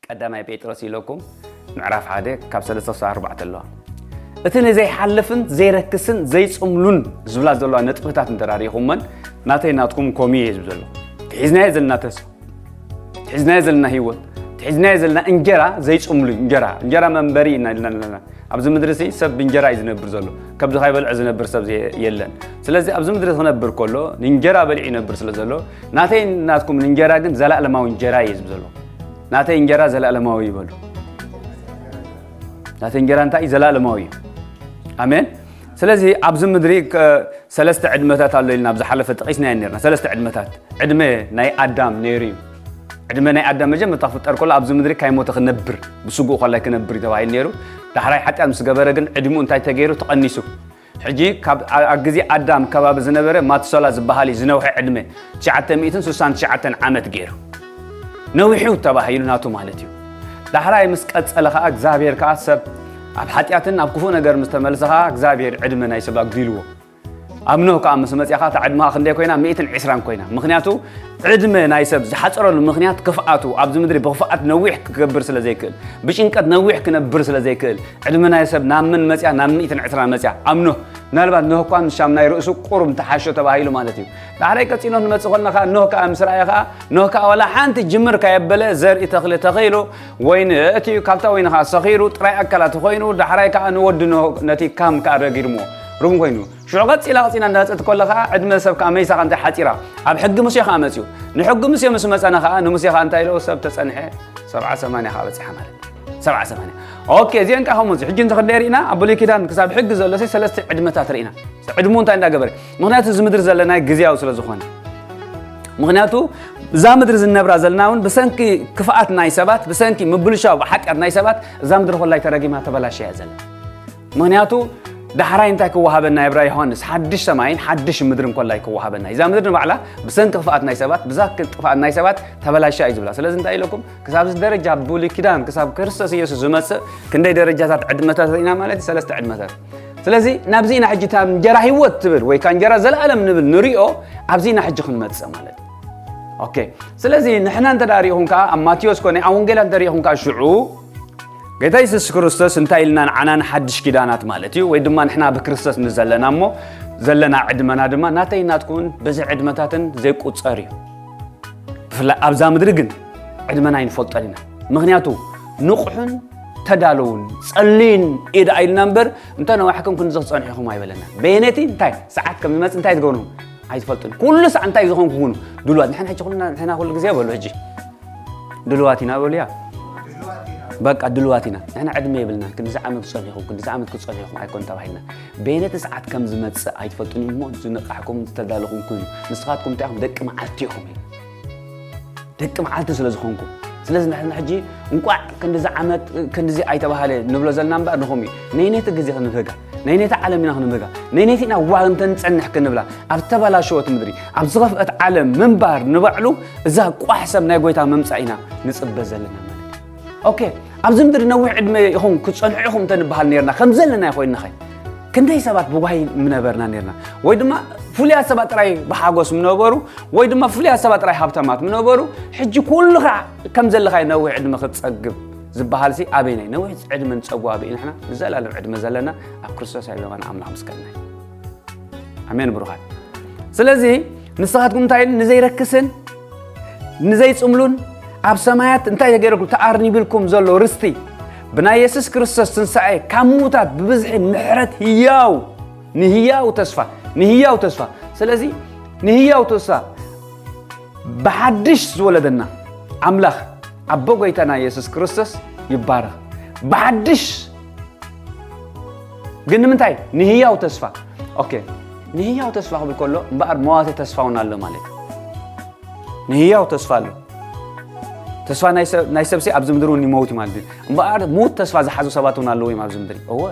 ቀዳማይ ጴጥሮስ ኢለኩም ምዕራፍ ሓደ ካብ ሰለስተ ክሳብ ኣርባዕተ ኣለዋ። እቲ ንዘይሓልፍን ዘይረክስን ዘይጽምሉን ዝብላ ዘለዋ ነጥብታት እንተ ርኢኹመን ናተይ ናትኩም ኮሚ እየ ዝብል ዘሎ። ትሒዝናዮ ዘለና ተስፋ፣ ትሒዝናዮ ዘለና ህይወት፣ ትሒዝናዮ ዘለና እንጀራ ዘይጽምሉ እንጀራ፣ እንጀራ መንበሪ ኢና ኢልና ኣለና። ኣብዚ ምድሪ ሲ ሰብ ብእንጀራ እዩ ዝነብር ዘሎ፣ ከብድኻ ይበልዖ ዝነብር ሰብ ዘየ- የለን። ስለዚ ኣብዚ ምድሪ ክነብር ከሎ ንእንጀራ በሊዑ ይነብር ስለ ዘሎ ናተይ ናትኩም እንጀራ ግን ዘላለማዊ እንጀራ እዩ ዝብል ዘሎ። ናተይ እንጀራ ዘለኣለማዊ ይበሉ። ናተይ እንጀራ እንታይ እዩ? ዘለኣለማዊ እዩ። ኣሜን። ስለዚ ኣብዚ ምድሪ ከ- ሰለስተ ዕድመታት ኣሎ ኢልና ኣብ ዝሓለፈ ጠቂስናዮ ነርና። ሰለስተ ዕድመታት። ዕድመ ናይ ኣዳም ነይሩ እዩ። ዕድመ ናይ ኣዳም መጀመርታ ክፍጠር ከሎ ኣብዚ ምድሪ ካይሞተ ክነብር፣ ብስግኡ ከላይ ክነብር እዩ ተባሂሉ ነይሩ። ዳሕራይ ሓጢኣት ምስ ገበረ ግን ዕድሚኡ እንታይ ተገይሩ? ተቐኒሱ። ሕጂ ካብ ኣብ ግዜ ኣዳም ከባቢ ዝነበረ ማቱሳላ ዝበሃል እዩ ዝነውሐ ዕድመ ትሽዓተ ሚእትን ስሳን ትሽዓተን ዓመት ገይሩ ነዊሑ ተባሂሉ ናቱ ማለት እዩ። ዳሕራይ ምስ ቀጸለ ከኣ እግዚኣብሔር ከኣ ሰብ ኣብ ሓጢኣትን ኣብ ክፉእ ነገር ምስ ተመልሰ ከኣ እግዚኣብሔር ዕድመ ናይ ሰብ ኣጉዲልዎ። ኣብ ኖህ ከኣ ምስ መጽኣ ከኣ እታ ዕድመ ከኣ ክንደይ ኮይና? ሚእትን ዕስራን ኮይና። ምኽንያቱ ዕድመ ናይ ሰብ ዝሓጸረሉ ምኽንያት ክፍኣቱ፣ ኣብዚ ምድሪ ብኽፍኣት ነዊሕ ክገብር ስለ ዘይክእል፣ ብጭንቀት ነዊሕ ክነብር ስለ ዘይክእል፣ ዕድመ ናይ ሰብ ናብ መን መጽኣ? ናብ ሚእትን ዕስራን መጽኣ። ኣብ ኖህ ምናልባት ኖህ እኳ ንሻም ናይ ርእሱ ቁሩብ እንተሓሾ ተባሂሉ ማለት እዩ። ዳሕራይ ቀጺሎ ንመጽእ ኮልና ከኣ ኖህ ከኣ ምስ ረኣየ ከኣ ኖህ ከኣ ዋላ ሓንቲ ጅምር ካየበለ ዘርኢ ተኽሊ ተኺሉ ወይኒ እቲ ካብታ ወይኒ ከኣ ሰኺሩ ጥራይ ኣካላት ኮይኑ ዳሕራይ ከኣ ንወዲ ኖህ ነቲ ካም ከኣ ረጊርሞ ሩም ኮይኑ ሽዑ ቀጺላ ቀጺላ እንዳመጸት ከሎ ከኣ ዕድመ ሰብ ከኣ መይሳ ከኣ እንታይ ሓጺራ ኣብ ሕጊ ሙሴ ከኣ መጽዩ ንሕጊ ሙሴ ምስ መጸና ከኣ ንሙሴ ከኣ እንታይ ኢሎ ሰብ ተጸንሐ ሰብዓ ሰማንያ ከኣ በጺሓ ማለት ሰብዓ ሰማንያ ኦኬ እዚአን ከኣ ከምዚ ሕጂ እንተ ክንደይ ርኢና ኣብ ብሉይ ኪዳን ክሳብ ሕጊ ዘሎ ሰለስተ ዕድመታት ርኢና ዕድሙ እንታይ እንዳገበረ ምኽንያቱ እዚ ምድሪ ዘለና ግዜያዊ ስለ ዝኾነ ምኽንያቱ እዛ ምድሪ ዝነብራ ዘለና እውን ብሰንኪ ክፍኣት ናይ ሰባት ብሰንኪ ምብልሻው ብሓጢኣት ናይ ሰባት እዛ ምድሪ ኮላይ ተረጊማ ተበላሽያ ዘላ ምኽንያቱ ዳሕራይ እንታይ ክወሃበና የብራ ዮሃንስ ሓድሽ ሰማይን ሓድሽ ምድርን ኮላይ ክወሃበና እዛ ምድሪ ንባዕላ ብሰንኪ ክፍኣት ናይ ሰባት ብዛኪ ጥፍኣት ናይ ሰባት ተበላሽያ እዩ ዝብላ ስለዚ እንታይ ኢለኩም ክሳብ እዚ ደረጃ ብሉይ ኪዳን ክሳብ ክርስቶስ ኢየሱስ ዝመጽእ ክንደይ ደረጃታት ዕድመታት ኢና ማለት ሰለስተ ዕድመታት ስለዚ ናብዚ ኢና ሕጂ እታ እንጀራ ህይወት ትብል ወይ ከ እንጀራ ዘለኣለም ንብል ንሪኦ ኣብዚ ኢና ሕጂ ክንመጽእ ማለት ኦኬ ስለዚ ንሕና እንተ ሪኢኹም ከዓ ኣብ ማቴዎስ ኮነ ኣብ ወንጌላ እንተ ሪኢኹም ከዓ ሽዑ ጌታ የሱስ ክርስቶስ እንታይ ኢልና ንዓና ንሓድሽ ኪዳናት ማለት እዩ ወይ ድማ ንሕና ብክርስቶስ ንዘለና እሞ ዘለና ዕድመና ድማ ናተይ ናትኩን በዚ ዕድመታትን ዘይቁፀር እዩ ብፍላይ ኣብዛ ምድሪ ግን ዕድመና ኣይንፈልጦን ኢና ምክንያቱ ንቑሕን ተዳለውን ጸልይን እየ ደኣ ኢልና እምበር እንተ ነዋሕኩም ክንዚ ክጸንሑ ኢኹም ኣይበለና በየነቲ እንታይ ሰዓት ከም ዝመጽእ እንታይ ትገብሩ ኣይትፈልጡን ኩሉ ሰዓት እንታይ ዝኾንኩ ኩኑ ድልዋት ንሕና ሕጂ ኩልና ንሕና ኩሉ ግዜ በሉ ሕጂ ድልዋት ኢና በሉያ በቃ ድልዋት ኢና ንሕና ዕድመ የብልና ክንዚ ዓመት ክጸንሑ ኢኹም ክንዚ ዓመት ክጸንሑ ኢኹም ኣይኮን ተባሂልና በየነቲ ሰዓት ከም ዝመጽእ ኣይትፈልጡን እሞ ዝነቃሕኩም ዝተዳለኹም ኩኑ ንስኻትኩም እንታይ ኢኹም ደቂ መዓልቲ ኢኹም ደቂ መዓልቲ ስለ ዝኾንኩም ስለዚ ንሕና ሕጂ እንቋዕ ክንድዚ ዓመት ክንድዚ ኣይተባሃለ ንብሎ ዘለና እምበር ንኹም እዩ ነይነቲ ግዜ ክንብህጋ ነይነቲ ዓለም ኢና ክንብህጋ ነይነቲ ኢና ዋግ እንተንጸንሕ ክንብላ ኣብ ዝተበላሸወት ምድሪ ኣብ ዝኸፍአት ዓለም ምንባር ንባዕሉ እዛ ቋሕ ሰብ ናይ ጎይታ ምምጻእ ኢና ንጽበ ዘለና ማለት እዩ ኦኬ ኣብዚ ምድሪ ነዊሕ ዕድመ ኢኹም ክትጸንሑ ኢኹም እንተንበሃል ነርና ከም ዘለና ኮይንና ኸ ክንደይ ሰባት ብጓሂ ምነበርና ነርና ወይ ድማ ፍሉያት ሰባት ጥራይ ብሓጎስ ምነበሩ ወይ ድማ ፍሉያት ሰባት ጥራይ ሃብታማት ምነበሩ ሕጂ ኩልኻ ከም ዘለኻዮ ነዊሕ ዕድመ ክትጸግብ ዝበሃል ሲ ኣበይናይ ነዊሕ ዕድመ ንጸጉ ኣበይ ንሕና ንዘላለም ዕድመ ዘለና ኣብ ክርስቶስ ኣይበባና ኣምላኽ ምስከልና ኣሜን ብሩኻት ስለዚ ንስኻትኩም እንታይ ንዘይረክስን ንዘይጽምሉን ኣብ ሰማያት እንታይ ተገይረኩም ተኣርኒብልኩም ዘሎ ርስቲ ብናይ የሱስ ክርስቶስ ትንሳኤ ካብ ምዉታት ብብዝሒ ምሕረት ህያው ንህያው ተስፋ ንህያው ተስፋ ስለዚ ንህያው ተስፋ ብሓድሽ ዝወለደና ኣምላኽ ኣቦ ጎይታና የሱስ ክርስቶስ ይባረኽ ብሓድሽ ግን ንምንታይ ንህያው ተስፋ ኦኬ ንህያው ተስፋ ክብል ከሎ እምበኣር መዋተ ተስፋ እውን ኣሎ ማለት እዩ ንህያው ተስፋ ኣሎ ተስፋ ናይ ሰብሲ ኣብዚ ምድሪ እውን ይመውት ማለት እዩ እምበኣር ሙት ተስፋ ዝሓዙ ሰባት እውን ኣለዉ እዮም ኣብዚ ምድሪ እወ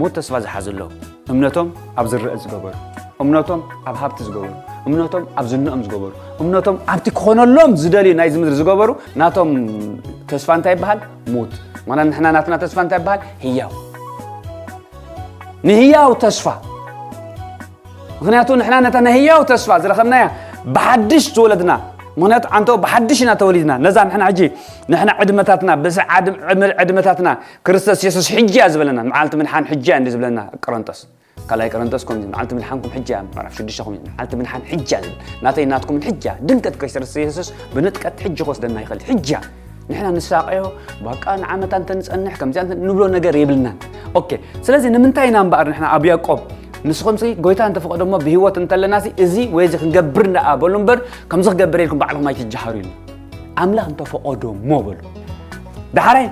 ሙት ተስፋ ዝሓዙ ኣለዉ እምነቶም ኣብ ዝረአ ዝገበሩ እምነቶም ኣብ ሃብቲ ዝገበሩ እምነቶም ኣብ ዝንኦም ዝገበሩ እምነቶም ኣብቲ ክኾነሎም ዝደልዩ ናይዚ ምድሪ ዝገበሩ ናቶም ተስፋ እንታይ ይበሃል ሙት ማና ንሕና ናትና ተስፋ እንታይ ይበሃል ህያው ንህያው ተስፋ ምክንያቱ ንሕና ነታ ናይ ህያው ተስፋ ዝረኸብናያ ብሓድሽ ዝወለድና ምክንያቱ ኣንተ ብሓድሽ ኢና ተወሊድና። ነዛ ንሕና ሕጂ ንሕና ዕድመታትና ብስ ዕድመታትና ክርስቶስ የሱስ ሕጂ እያ ዝበለና። መዓልቲ ምድሓን ሕጂ እያ እንዲ ዝበለና። ቆሮንቶስ ካልኣይ ቆሮንቶስ ኮም መዓልቲ ምድሓንኩም ሕጂ እያ። ምዕራፍ ሽዱሽተ ኮም መዓልቲ ምድሓን ሕጂ እያ ዝብል። ናተይ ናትኩም ሕጂ እያ። ድንገት ክርስቶስ የሱስ ብንጥቀት ሕጂ ክወስደና ይኽእል። ሕጂ እያ። ንሕና ንሳቀዮ በቃ ንዓመታ እንተ ንጸንሕ ከምዚኣ እንተ ንብሎ ነገር የብልናን። ኦኬ። ስለዚ ንምንታይ ኢና እምበኣር ንሕና ኣብ ያዕቆብ ንስኹም ሲ ጎይታ እንተፈቐዶ እሞ ብህይወት እንተለና ሲ እዚ ወይ እዚ ክንገብር ደኣ በሉ እምበር ከምዚ ክገብር ኢልኩም ባዕልኹም ኣይትጀሃሩ ኢሉ። ኣምላኽ እንተፈቐዶ እሞ በሉ። ዳሕራይ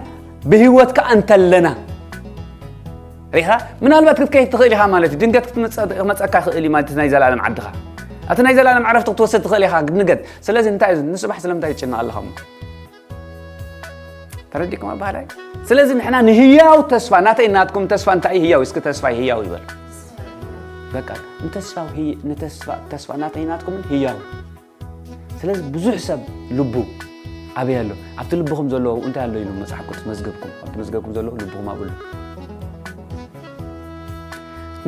ብህይወት ከኣ እንተለና ሪኻ ምናልባት ክትከይድ ትኽእል ኢኻ ማለት እዩ። ድንገት ክትመጸካ ይኽእል እዩ ማለት ናይ ዘላለም ዓድኻ ኣቲ ናይ ዘላለም ዓረፍቲ ክትወስድ ትኽእል ኢኻ። ድንገት ስለዚ እንታይ እዩ ንስባሕ ስለምንታይ ትጭነቕ ኣለኻ እሞ ተረዲኩም ኣባህላይ። ስለዚ ንሕና ንህያው ተስፋ ናተይ ናትኩም ተስፋ እንታይ ህያው እስኪ ተስፋ ህያው ይበል። በቃ ንተስፋ ንተስፋ ተስፋ ናተይ ናትኩምን ህያው። ስለዚ ብዙሕ ሰብ ልቡ ኣበይ ኣሎ? ኣብቲ ልብኹም ዘለዎ እንታይ ኣሎ ኢሉ መጽሓፍ ቅዱስ መዝገብኩም ኣብቲ መዝገብኩም ዘለዎ ልብኹም ኣብሉ።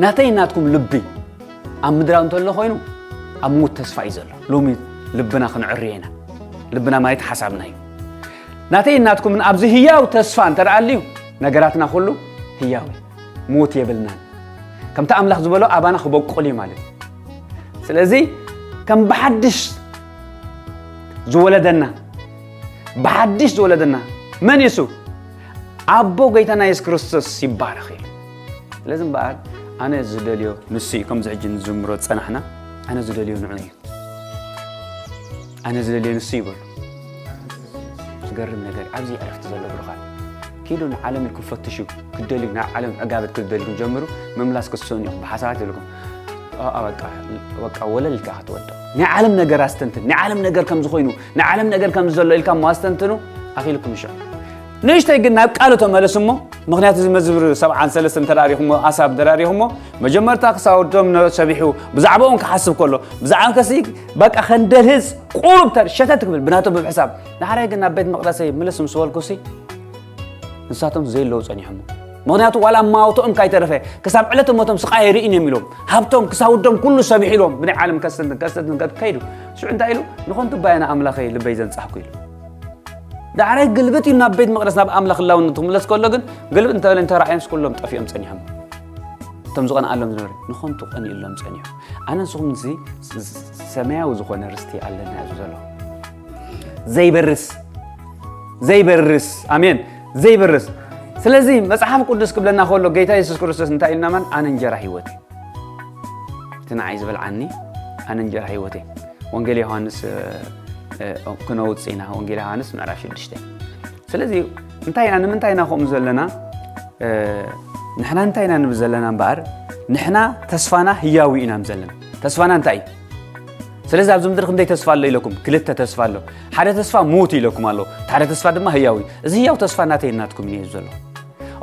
ናተይ ናትኩም ልቢ ኣብ ምድራዊ እንተሎ ኮይኑ ኣብ ምዉት ተስፋ እዩ ዘሎ። ሎሚ ልብና ክንዕርዮ ኢና። ልብና ማለት ሓሳብና እዩ። ናተይ ናትኩምን ኣብዚ ህያው ተስፋ እንተ ደኣ ኣልዩ ነገራትና ኩሉ ህያው እዩ። ምዉት የብልናን። ከምቲ ኣምላኽ ዝበሎ ኣባና ክበቁል እዩ ማለት እዩ። ስለዚ ከም ብሓድሽ ዝወለደና ብሓድሽ ዝወለደና መን እዩ? ኣቦ ጎይታና የሱስ ክርስቶስ ይባረኽ ኢሉ። ስለዚ እምበኣር ኣነ ዝደልዮ ንሱ እዩ። ከምዚ ሕጂ ንዝምሮ ዝጸናሕና ኣነ ዝደልዮ ንዑ እዩ። ኣነ ዝደልዮ ንሱ ይበሉ። ዝገርም ነገር ኣብዚ ዕረፍቲ ዘሎ ብሩኻት ኪዱ ንዓለም ኢልኩም ፈትሹ። ክደልዩ ናይ ዓለም ዕጋበት ክትደልዩ ጀምሩ። ምምላስ ክትስእኑ ኢኹም ብሓሳባት የብልኩም። ኣኣ፣ በቃ በቃ ወለል ኢልካ ክትወድቕ ናይ ዓለም ነገር ኣስተንትን ናይ ዓለም ነገር ከም ዝኾይኑ ናይ ዓለም ነገር ከም ዘሎ ኢልካ እሞ ኣስተንትኑ። ኣኺልኩም ይሸ ንእሽተይ ግን ናብ ቃሉ ተመለሱ እሞ ምክንያቱ እዚ መዝሙር ሰብዓን ሰለስተን ተዳሪኹሞ ኣሳብ ተዳሪኹሞ መጀመርታ ክሳወዶም ሰቢሑ ብዛዕባኦም ክሓስብ ከሎ ብዛዕባ ከሲ በቃ ከንደልህዝ ቁሩብ ተር ሸተት ክብል ብናቶም ብሕሳብ ንሓራይ ግን ናብ ቤት መቕደሰይ ምልስ ምስ በልኩሲ ንሳቶም ዘየለዉ ጸኒሖም። ምክንያቱ ዋላ ማውቶኦም ካይተረፈ ክሳብ ዕለተ ሞቶም ስቃይ ርኢን እዮም ኢሎም ሃብቶም ክሳውዶም ኩሉ ሰቢሑ ኢሎም ብናይ ዓለም ከስተንትን ከስተንትን ከይዱ ሽዑ እንታይ ኢሉ ንኾንቱ ባያና ኣምላኸይ ልበይ ዘንጻሕኩ ኢሉ። ዳዕራይ ግልብጥ ኢሉ ናብ ቤት መቕደስ ናብ ኣምላኽ ህላውነቱ ክምለስ ከሎ ግን ግልብጥ እንተበለ እንተረኣዮምስ ኩሎም ጠፊኦም ጸኒሖም። እቶም ዝቐንኣሎም ዝነበረ ንኾንቱ ቀኒእሎም ጸኒሑ። ኣነ ንስኹም ንዚ ሰማያዊ ዝኾነ ርስቲ ኣለና እዩ ዘሎ ዘይበርስ ዘይበርስ ኣሜን ዘይበርስ። ስለዚ መጽሓፍ ቅዱስ ክብለና ከሎ ጌታ የሱስ ክርስቶስ እንታይ ኢልና ማን ኣነ እንጀራ ህይወት እዩ እቲ ንዓይ ዝበልዓኒ ኣነ እንጀራ ህይወት እየ። ወንጌል ዮሃንስ ክነውፅ ኢና ወንጌል ዮሃንስ ምዕራፍ ሽዱሽተ። ስለዚ እንታይ ኢና ንምንታይ ኢና ከምኡ ዘለና? ንሕና እንታይ ኢና ንብል ዘለና እምበኣር ንሕና ተስፋና ህያዊ ኢና ዘለና። ተስፋና እንታይ እዩ? ስለዚ ኣብዚ ምድሪ ክንደይ ተስፋ ኣሎ ኢለኩም ክልተ ተስፋ ኣሎ። ሓደ ተስፋ ምዉት ኢለኩም ኣሎ። ሓደ ተስፋ ድማ ህያዊ። እዚ ህያው ተስፋ ናተይ ናትኩም እዩ ዘሎ።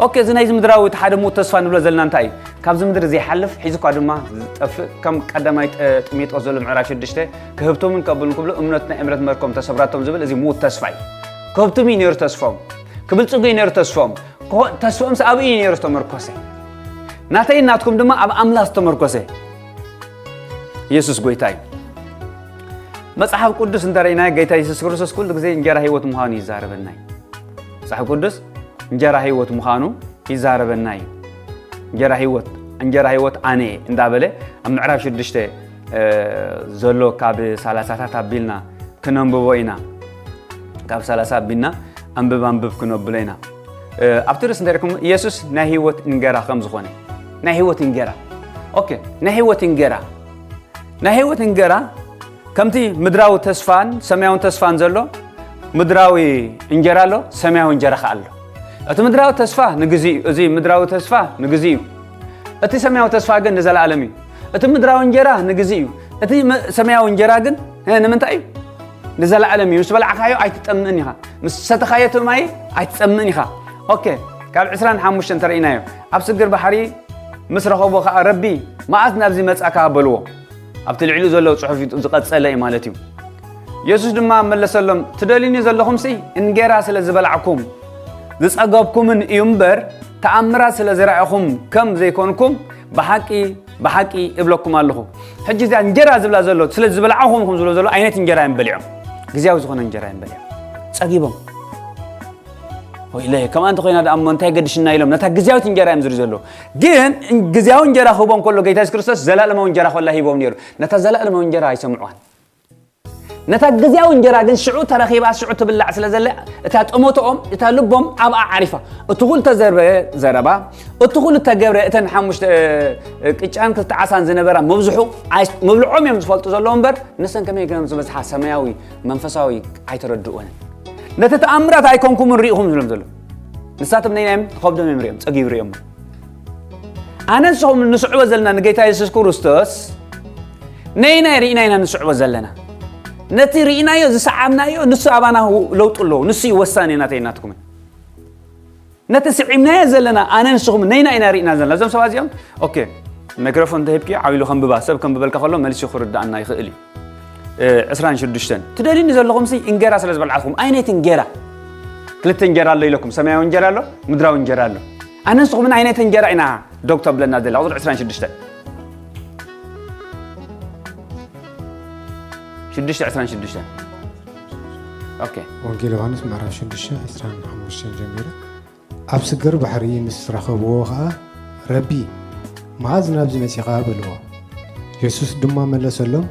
ኦኬ እዚ ናይዚ ምድራዊ እቲ ሓደ ምዉት ተስፋ ንብሎ ዘለና እንታይ እዩ? ካብዚ ምድሪ ዘይሓልፍ ሒዙኳ ድማ ዝጠፍእ ከም ቀዳማይ ጢሞቴዎስ ዘሎ ምዕራፍ ሽዱሽተ ክህብቶምን ከብሉን ክብሎ እምነትና እምረት መርኮም ተሰብራቶም ዝብል እዚ ምዉት ተስፋ እዩ። ክህብትም እዩ ነይሩ ተስፎም። ክብልጽጉ እዩ ነይሩ ተስፎም። ተስፎም ሰኣብ እዩ ነይሩ ዝተመርኮሰ። ናተይ ናትኩም ድማ ኣብ ኣምላኽ ዝተመርኮሰ ኢየሱስ ጎይታ እዩ። መጽሓፍ ቅዱስ እንተረኢናዮ ጌታ ኢየሱስ ክርስቶስ ኩሉ ግዜ እንጀራ ህይወት ምዃኑ ይዛረበና እዩ። መጽሓፍ ቅዱስ እንጀራ ህይወት ምዃኑ ይዛረበና እዩ። እንጀራ ህይወት እንጀራ ህይወት ኣነ እየ እንዳበለ ኣብ ምዕራፍ ሽዱሽተ ዘሎ ካብ ሰላሳታት ኣቢልና ክነንብቦ ኢና። ካብ ሰላሳ ኣቢልና ኣንብብ ኣንብብ ክነብሎ ኢና። ኣብቲ ርእሲ እንታይ ርኩም ኢየሱስ ናይ ህይወት እንገራ ከም ዝኾነ ናይ ህይወት እንገራ ኦኬ ናይ ህይወት እንገራ ናይ ህይወት እንገራ ከምቲ ምድራዊ ተስፋን ሰማያውን ተስፋን ዘሎ ምድራዊ እንጀራ ኣሎ፣ ሰማያዊ እንጀራ ከኣ ኣሎ። እቲ ምድራዊ ተስፋ ንግዜ እዩ። እዚ ምድራዊ ተስፋ ንግዜ እዩ። እቲ ሰማያዊ ተስፋ ግን ንዘለኣለም እዩ። እቲ ምድራዊ እንጀራ ንግዜ እዩ። እቲ ሰማያዊ እንጀራ ግን ንምንታይ እዩ? ንዘለኣለም እዩ። ምስ በላዕካዮ ኣይትጠምእን ኢኻ። ምስ ሰተኻዮ እቲ ማይ ኣይትጠምእን ኢኻ። ኦኬ፣ ካብ ዕስራን ሓሙሽተን እንተረኢናዮ ኣብ ስግር ባሕሪ ምስ ረኸቦ ኸዓ ረቢ መዓስ ናብዚ መጻእካ በልዎ። ኣብቲ ልዕሊኡ ዘሎ ጽሑፍ ዝቐጸለ እዩ ማለት እዩ። የሱስ ድማ መለሰሎም፣ ትደልዩኒ ዘለኹምሲ እንጌራ ስለ ዝበላዕኩም ዝጸገብኩምን እዩ እምበር ተኣምራት ስለ ዝረኣኹም ከም ዘይኮንኩም ብሓቂ ብሓቂ እብለኩም ኣለኹ። ሕጂ እዚኣ እንጀራ ዝብላ ዘሎ ስለ ዝበላዕኹም ከም ዝብሎ ዘሎ ዓይነት እንጀራ እዮም በሊዖም። ግዝያዊ ዝኾነ እንጀራ እዮም በልዮም ጸጊቦም። ወይ ኢለ ከምኣ እንተኾይና ደኣ እሞ እንታይ ገድሽና ኢሎም ነታ ግዝያዊት እንጀራ እዮም ዝርኢ ዘለዉ። ግን ግዝያዊ እንጀራ ክህቦም ከሎ ጌታ የሱስ ክርስቶስ ዘላለማዊ እንጀራ ኮላ ሂቦም ነይሩ። ነታ ዘላለማዊ እንጀራ ኣይሰምዕዋን። ነታ ግዝያዊ እንጀራ ግን ሽዑ ተረኺባ ሽዑ ትብላዕ ስለ ዘለ እታ ጥሞትኦም እታ ልቦም ኣብኣ ዓሪፋ። እቲ ኩሉ ተዘርበ ዘረባ፣ እቲ ኩሉ ተገብረ እተን ሓሙሽተ ቅጫን ክልተ ዓሳን ዝነበራ መብዝሑ ምብልዖም እዮም ዝፈልጡ ዘለዉ እምበር ንሰን ከመይ ገይሮም ዝበዝሓ ሰማያዊ መንፈሳዊ ኣይተረድእወንን። ነቲ ተኣምራት ኣይኮንኩምን ርኢኹም ዝብሎም ዘሎ። ንሳቶም ነይናዮም ከብዶም እዮም ሪኦም ጸጊቡ ሪኦም። ኣነ ንስኹም ንስዕቦ ዘለና ንጌታ የሱስ ክርስቶስ ነይናይ ርኢና ኢና ንስዕቦ ዘለና። ነቲ ርኢናዮ ዝሰዓብናዮ ንሱ ኣባና ለውጡ ኣለዎ። ንሱ እዩ ወሳኒ ናተይ ናትኩምን። ነቲ ስዒብናዮ ዘለና ኣነ ንስኹም ነይና ኢና ርኢና ዘለና። እዞም ሰባት እዚኦም ኦኬ ማይክሮፎን እንተሂብኪ ዓው ኢሉ ከንብባ ሰብ ከንብበልካ ከሎ መሊሱ ክርዳኣና ይኽእል እዩ። ዕስራን ሽዱሽተን ትደልዩኒ ዘለኹም ሲ እንጌራ ስለ ዝበልዓኹም ኣይነይቲ እንጌራ ክልተ እንጌራ ኣሎ ኢለኩም ሰማያዊ እንጌራ ኣሎ ምድራዊ እንጌራ ኣሎ ኣነ ንስኹምን ኣይነይቲ እንጌራ ኢና ዶግ ተብለና ዘላ ቁፅሪ ዕስራን ሽዱሽተን ሽዱሽተ ዕስራን ሽዱሽተን ኦኬ ወንጌል ዮሃንስ ምዕራፍ ሽዱሽተ ዕስራን ሓሙሽተን ጀሚረ ኣብ ስግር ባሕሪ ምስ ረኸብዎ ኸኣ፣ ረቢ፣ መኣዝ ናብዚ መጺኻ? በልዎ። የሱስ ድማ መለሰሎም፣